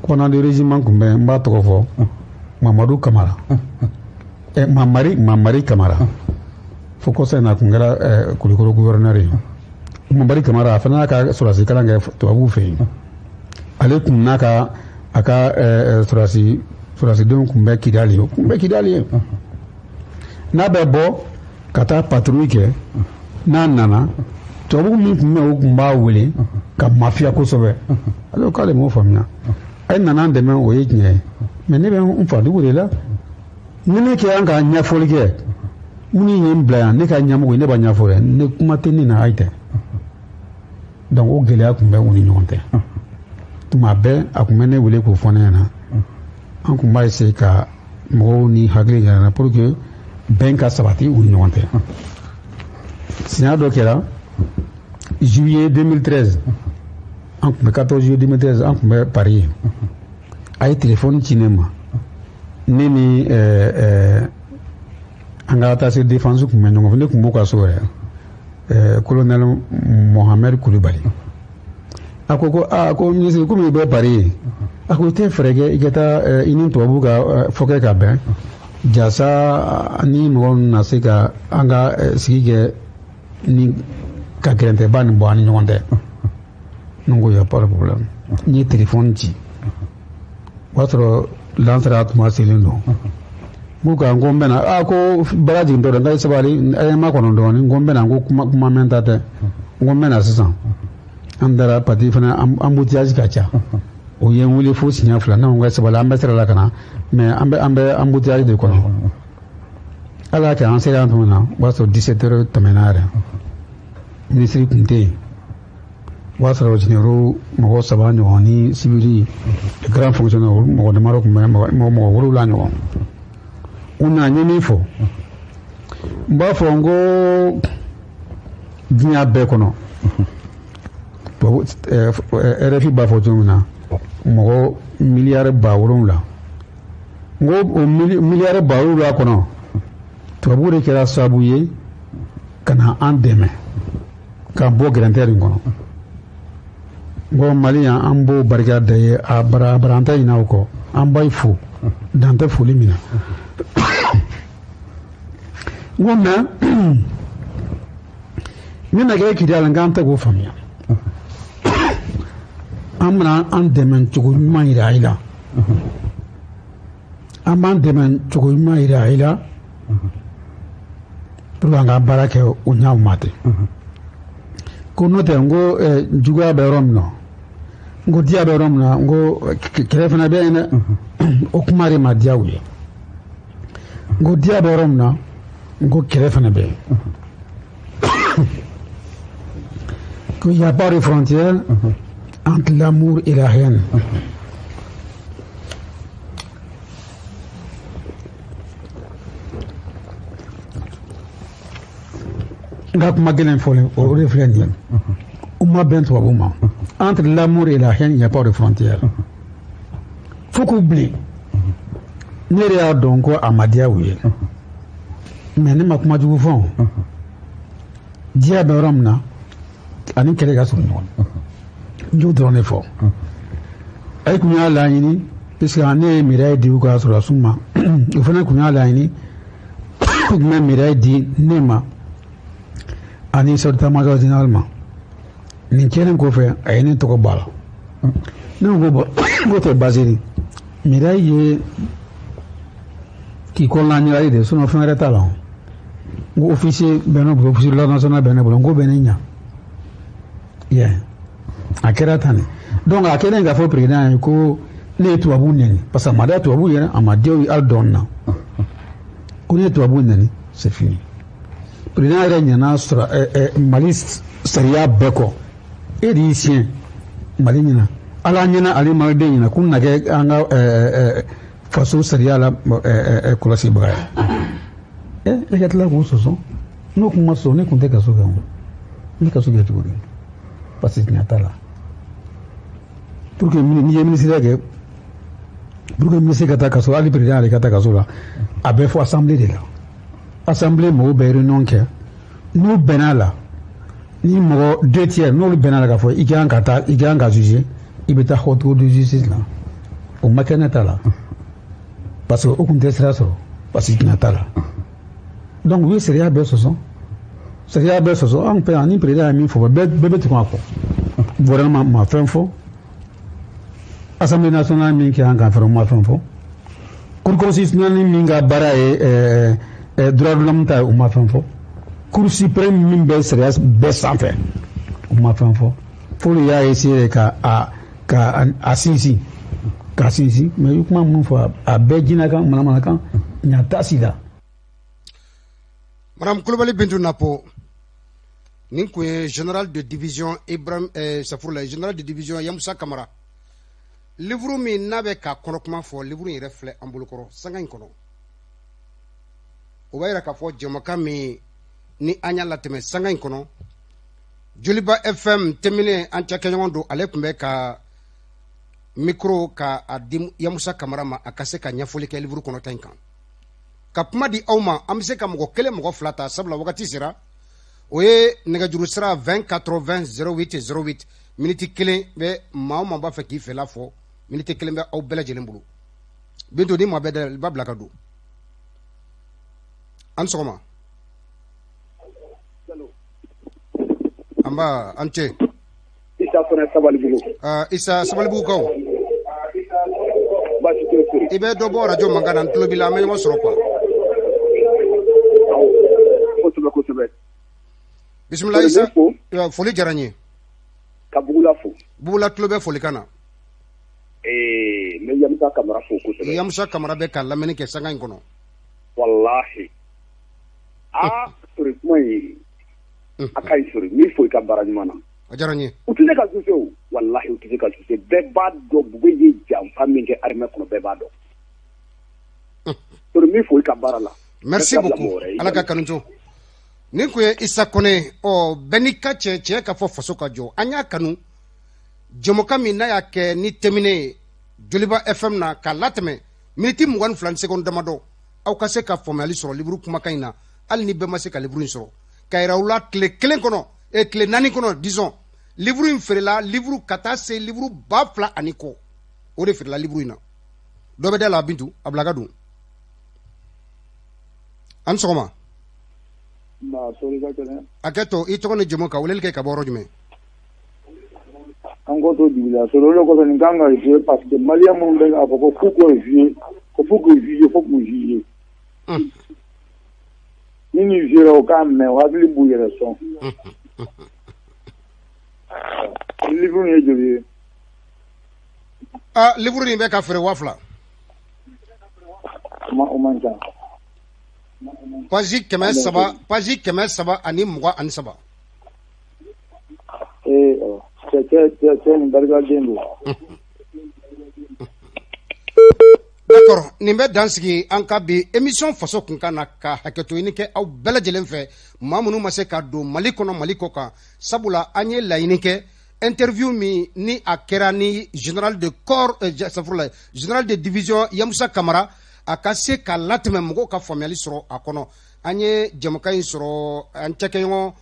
commandant de régiment tun bɛ, n b'a tɔgɔ fɔ, Mamadu Kamara, Mamari Kamara, fo kɔsa in na a tun kɛra Kulukoro gouverneur ye. Mamari Kamara, a fana y'a ka sɔrɔdasi kalan kɛ tubabuw fɛ yen. Ale tun n'a ka a ka sɔrɔdasidenw tun bɛ Kidali, o tun bɛ Kidali ye. N'a bɛ bɔ ka taa patrouille kɛ, n'a nana, tubabu min tun bɛ yen, o tun b'a wele ka mafiya kosɛbɛ. Ale ko k'ale m'o faamuya. A ye nana an dɛmɛ, o ye tiɲɛ ye, mais ne bɛ n fadugu de la. Ni ne kɛ an ka ɲɛfɔli kɛ, minnu ye n bila yan, ne ka ɲɛmɔgɔ ye, ne b'a ɲɛfɔ dɛ, ne kuma tɛ ne na, ayi tɛ. Donc o gɛlɛya tun bɛ u ni ɲɔgɔn cɛ. Tuma bɛɛ a tun bɛ ne wele k'o fɔ ne ɲɛna. An tun b'a essayer ka mɔgɔw ni hakili yira na pour que bɛn ka sabati u ni ɲɔgɔn cɛ. Siɲɛ dɔ kɛra juillet 2013, an tun bɛ 14 juillet 2013, an tun bɛ Paris yen. A ye téléphone ci ne ma, ne ni an ka attaché défense tun bɛ ɲɔgɔn fɛ, ne tun b'u ka so yɛrɛ, colonel Mohamed Kulibali. A ko ko aa, ko ministre, komi i bɛ Paris yen, a ko i tɛ fɛɛrɛ kɛ i ka taa i ni tubabu ka fɔ kɛ ka bɛn, jasa ni mɔgɔ ninnu na se ka an ka sigi kɛ ni ka gɛrɛntɛba nin bɔ an ni ɲɔgɔn cɛ. Ne ko y a pas de problème. N ye téléphone ci, o y'a sɔrɔ lansara tuma selen don. N ko ka n ko n bɛna, aa, ko baara jigintɔ dɛ, n ka sabali, a ye n makɔnɔ dɔɔnin. N ko n bɛna, n ko kuma kuma mɛn ta tɛ, n ko n bɛna sisan. An taara pati fana, embouteillage ka ca. O ye n wele fo siɲɛ 2. Ne ko n ka sabali, an bɛ sira la ka na, mais an bɛ embouteillage de kɔnɔ. Ala y'a kɛ an sera yan tuma min na, o b'a sɔrɔ 17 heures tɛmɛna yɛrɛ. Minisiri tun tɛ yen. O b'a sɔrɔ généraux mɔgɔ saba ɲɔgɔn ni civil grand fonctionnaire mɔgɔ damadɔ tun bɛ, mɔgɔ 7 ɲɔgɔn. U nana, n ye min fɔ, n b'a fɔ n ko diɲɛ bɛɛ kɔnɔ, RFI b'a fɔ cogo min na, mɔgɔ miliyari 7.000, n ko o miliyari 7.000 kɔnɔ, tubabuw de kɛra sababu ye ka na an dɛmɛ k'an bɔ gɛrɛntɛ nin kɔnɔ. N ko Mali yan, an b'o barika da ye a bara bara, an tɛ ɲinɛ o kɔ, an b'a fo dan tɛ foli min na. N ko mais min na kɛ Kidali, n k'an tɛ k'o faamuya. An bɛna an dɛmɛ cogo ɲuman yira i la, an b'an dɛmɛ cogo ɲuman yira i la pour que an ka baara kɛ o ɲɛ ma ten. Ko n'o tɛ, n ko juguya bɛ yɔrɔ min na, n ko diya bɛ yɔrɔ min na, n ko kɛlɛ fana bɛ yen dɛ. O kuma de ma diya u ye. N ko diya bɛ yɔrɔ min na, n ko kɛlɛ fana bɛ yen. Qu'il n'y a pas de frontière entre l'amour et la haine. N ka kuma gɛlɛn fɔlen, o de filɛ nin ye. U ma bɛn tubabu ma. Entre l'amour et la haine, il n'y a pas de frontière. Fo k'u bilen. Ne yɛrɛ y'a dɔn ko a ma diya u ye, mais ne ma kuma jugu fɔ. Diya bɛ yɔrɔ min na, ani kɛlɛ ka surun ɲɔgɔn na, n y'o dɔrɔn de fɔ. E kun y'a laɲini, puisque ne ye médaille di u ka sɔrɔdasiw ma, o fana kun y'a laɲini, u tun bɛ médaille di ne ma ani chef d'état-major général ma. Nin kɛlen kɔfɛ, a ye ne tɔgɔ bɔ a la. Ne ko bon, k'o tɛ baasi ye, médaille ye k'i kɔnɔna ɲagali de, sinon fɛn wɛrɛ t'a la. N ko officier bɛ ne bolo, officier de la national bɛ ne bolo, n ko bɛ ne ɲa yɛ. A kɛra tan de. Donc a kɛlen k'a fɔ président ye ko ne ye tubabu nɛni, parce que a ma da tubabu yɛrɛ, a ma diya u ye hali dɔɔni na, ko ne ye tubabu nɛni, c'est fini. Président yɛrɛ ɲana sɔrɔ Mali sariya bɛɛ kɔ. E de y'i siɲɛ Mali ɲɛna, Ala ɲɛna ani maliden ɲɛna, k'u na kɛ an ka faso sariya la kɔlɔsibaga ye. E ka tila k'o sɔsɔ, n'o kun ma sɔsɔ, ne kun tɛ kaso kɛ o. Ne kaso kɛ cogo di? Parce que tiɲɛ t'a la. Pour que n'i ye minisiriya kɛ, pour que ministre ka taa kaso, hali président yɛrɛ ka taa kaso la, a bɛ fɔ assemblée de la. Assemblée mɔgɔw bɛ réunion kɛ, n'u bɛnna la, ni mɔgɔ deux tiers n'olu bɛnna la k'a fɔ i kan ka taa, i kan ka juger, i bɛ taa haute cour de justice la. O ma kɛ ne ta la, parce que o kun tɛ sira sɔrɔ, parce que tiɲɛ t'a la. Donc u ye sariya bɛɛ sɔsɔ, sariya bɛɛ sɔsɔ. Anw fɛ yan, ni président ye min fɔ, bɛɛ bɛɛ bɛ tugu a kɔ. Gouvernement ma fɛn fɔ, Assemblée nationale min kɛ an kan fɛnɛ, ma fɛn fɔ, Cour constitutionnelle min ka baara ye droit de l'homme ta ye, u ma fɛn fɔ, Cour suprême min bɛ sariya bɛɛ sanfɛ, u ma fɛn fɔ. F'olu y'a essayer ka a sinsin, k'a sinsin, mais i kuma minnu fɔ, a bɛɛ jinɛkan, manamanakan, ɲa t'a si la. Madame Kulubali Bintu Napo, nin kun ye général de division Ibrahim Safurula, général de division Yamusa Kamara. Livre min n'a bɛ k'a kɔnɔ kuma fɔ, livre in yɛrɛ filɛ an bolokɔrɔ sanga in kɔnɔ. O b'a yira k'a fɔ jamakan min ni an y'a latɛmɛ sanga in kɔnɔ, Joliba FM tɛmɛnen, an cakɛɲɔgɔn don, ale tun bɛ ka micro ka a di Yamusa Kamara ma, a ka se ka ɲɛfɔli kɛ livre kɔnɔta in kan. Ka kuma di aw ma, an bɛ se ka mɔgɔ kelen, mɔgɔ fila ta, sabula wagati sera. O ye nɛgɛjuru sira 20 80 08 08. Miniti kelen bɛ maa o maa b'a fɛ k'i fɛla fɔ, miniti kelen bɛ aw bɛɛ lajɛlen bolo. Bintu, ni maa bɛɛ da i b'a bila ka don. An sɔgɔma. An ba, an cɛ. Isa fana Sabalibugu. Isa Sabalibugukaw. Baasi tɛ yen. I bɛ dɔ bɔ arajo mankan na, n tulo b'i la, an bɛ ɲɔgɔn sɔrɔ quoi. Kosɛbɛ kosɛbɛ. Bisimila Isa, foli diyara n ye. Ka Bugula fo. Bugula tulo bɛ folikan na. N bɛ Yamusa Kamara fo kosɛbɛ. Yamusa Kamara bɛ ka lamɛnni kɛ sanga in kɔnɔ. Walahi. Aa, Sori, kuma in a ka ɲi. Sori, n b'i fo i ka baara ɲuman na. A diyara n ye. U tɛ se ka juger o, walahi, u tɛ se ka juger. Bɛɛ b'a dɔn Bube ye janfa min kɛ armée kɔnɔ, bɛɛ b'a dɔn. Sori, n b'i fo i ka baara la. Merci beaucoup, Ala ka kanu to. Nin kun ye Isa Kɔnɛ. Ɔ, bɛɛ n'i ka cɛ cɛ ka fɔ faso ka jɔ. An y'a kanu jɛmukan min n'a y'a kɛ ni tɛmine ye Joliba FM na k'a latɛmɛ miniti 22 ni seconde damadɔ, aw ka se ka faamuyali sɔrɔ livre kumakan in na, hali ni bɛɛ ma se ka livre in sɔrɔ, ka yira aw la tile kelen kɔnɔ, tile 4 kɔnɔ, disons, livre in feerela, livre ka taa se livre 2000 ani kɔ, o de feerela livre in na. Dɔ bɛ da la. Bintu, a bila ka don. An sɔgɔma. A kɛ to, i tɔgɔ ni jamu, ka weleli kɛ ka bɔ yɔrɔ jumɛn? An ko to jigila sɔrɔ, o de kosɔn nin kan ka jouer, parce que malien minnu bɛ k'a fɔ ko f'u k'o jouer, ko f'u k'u juger, fo k'u juger, ni nin jouer o k'a mɛn, o hakili b'u yɛrɛ sɔn. Livre ye joli ye? Ah, livre nin bɛ ka feere 2000. O man ca. Page 300, page 323. Ee, cɛ cɛ cɛ cɛ, nin barikaden don. D'accord, nin bɛ dan sigi an ka bi émission Faso Kunkan na, ka hakɛto ɲini kɛ aw bɛɛ lajɛlen fɛ, maa minnu ma se ka don Mali kɔnɔ, Mali kɔ kan, sabula an ye laɲini kɛ interview min ni a kɛra ni général de corps, safurula, général de division Yamusa Kamara, a ka se ka latɛmɛ, mɔgɔw ka faamuyali sɔrɔ a kɔnɔ. An ye jɛmukan in sɔrɔ an cɛkɛɲɔgɔn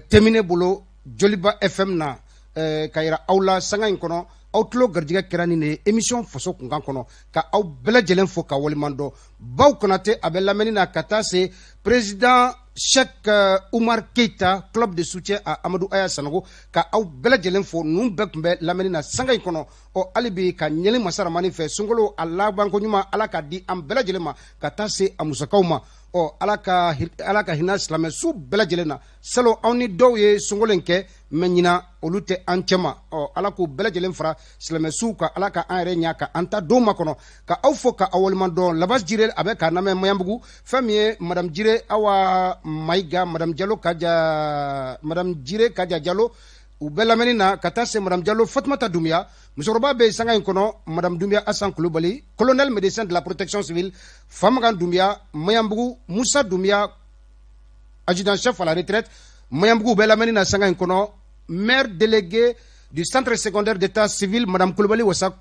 Temine bolo Joliba FM na, ka yira aw la sanga in kɔnɔ. Aw tulo garijɛgɛ kɛra nin de ye émission Faso Kunkan kɔnɔ, ka aw bɛɛ lajɛlen fo ka waleɲuman dɔn. Baw Konate, a bɛ lamɛnni na, ka taa se président Cheikh Umar Keita, club de soutien à Amadou Aya Sanogo, ka aw bɛɛ lajɛlen fo. Ninnu bɛɛ tun bɛ lamɛnni na sanga in kɔnɔ. Ɔ, hali bi ka ɲɛli masaramani fɛ, sunkalo a labanko ɲuman, Ala ka di an bɛɛ lajɛlen ma, ka taa se a musakaw ma. Ɔ, Ala ka hinɛ silamɛ su bɛɛ lajɛlen na. Salo, anw ni dɔw ye sunkalo in kɛ, mɛ ɲina olu tɛ an cɛma. Ɔ, Ala k'u bɛɛ lajɛlen fara silamɛ suw kan. Ala ka an yɛrɛ ɲa ka an ta don ma kɔnɔ, ka aw fo ka aw waleɲuman dɔn. Labas Jire, a bɛ k'a lamɛn Mayanbugu. Fɛn min ye madame Jire Awa Mayiga, madame Jalo Kaja, madame Jire Kaja Jalo, u bɛɛ lamɛnni na, ka taa se madame Jalo Fatumata Dunbiya. Musokɔrɔba bɛ sanga in kɔnɔ, madame Dunbiya Asan Kulubali, colonel médecin de la protection civile, Famakan Dunbiya Mayanbugu, Musa Dunbiya, adjudant chef à la retraite Mayanbugu, bɛɛ lamɛnni na sanga in kɔnɔ. Maire délégué du centre secondaire d'état civil, madame Kulubali Wasa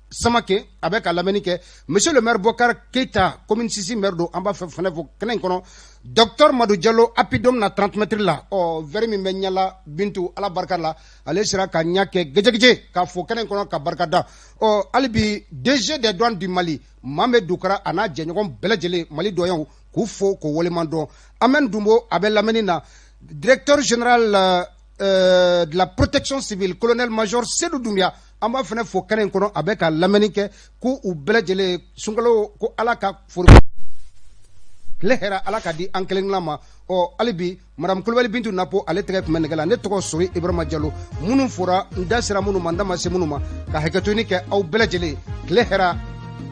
Samake, a bɛ ka lamɛnni kɛ. Monsieur le maire Bokar Keita, commune 6 maire don, an b'a fɛ fɛnɛ fo kɛnɛ in kɔnɔ. Docteur Madu Jalo, apidom na 30 mètres la. Ɔ, verre min bɛ ɲɛla, Bintu, Ala barika la, ale sera ka ɲɛ kɛ gɛjɛgɛjɛ k'a fo kɛnɛ in kɔnɔ ka barika da. Ɔ, hali bi DG des douanes du Mali, Mame Dukara, a n'a jɛɲɔgɔn bɛɛ lajɛlen, Mali dɔnyaw, k'u fo k'o waleɲuman dɔn. Amɛn Dunbo, a bɛ lamɛnni na. Directeur général de la protection civile, colonel major Seydou Doumbia, an b'a fana fo kɛnɛ in kɔnɔ, a bɛ ka lamɛnni kɛ. Ko u bɛɛ lajɛlen, sunkalo ko Ala ka foro tile hɛrɛ, Ala ka di an kelen kelenna ma. Ɔ, hali bi madame Kulubali Bintu Napo, ale tɛgɛ tun bɛ nɛgɛ la. Ne tɔgɔ Sori Ibrahima Jalo. Minnu fora, n da sera minnu ma, n da ma se minnu ma, ka hakɛto ɲini kɛ aw bɛɛ lajɛlen. Tile hɛrɛ,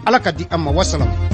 Ala ka di an ma. Wasalam.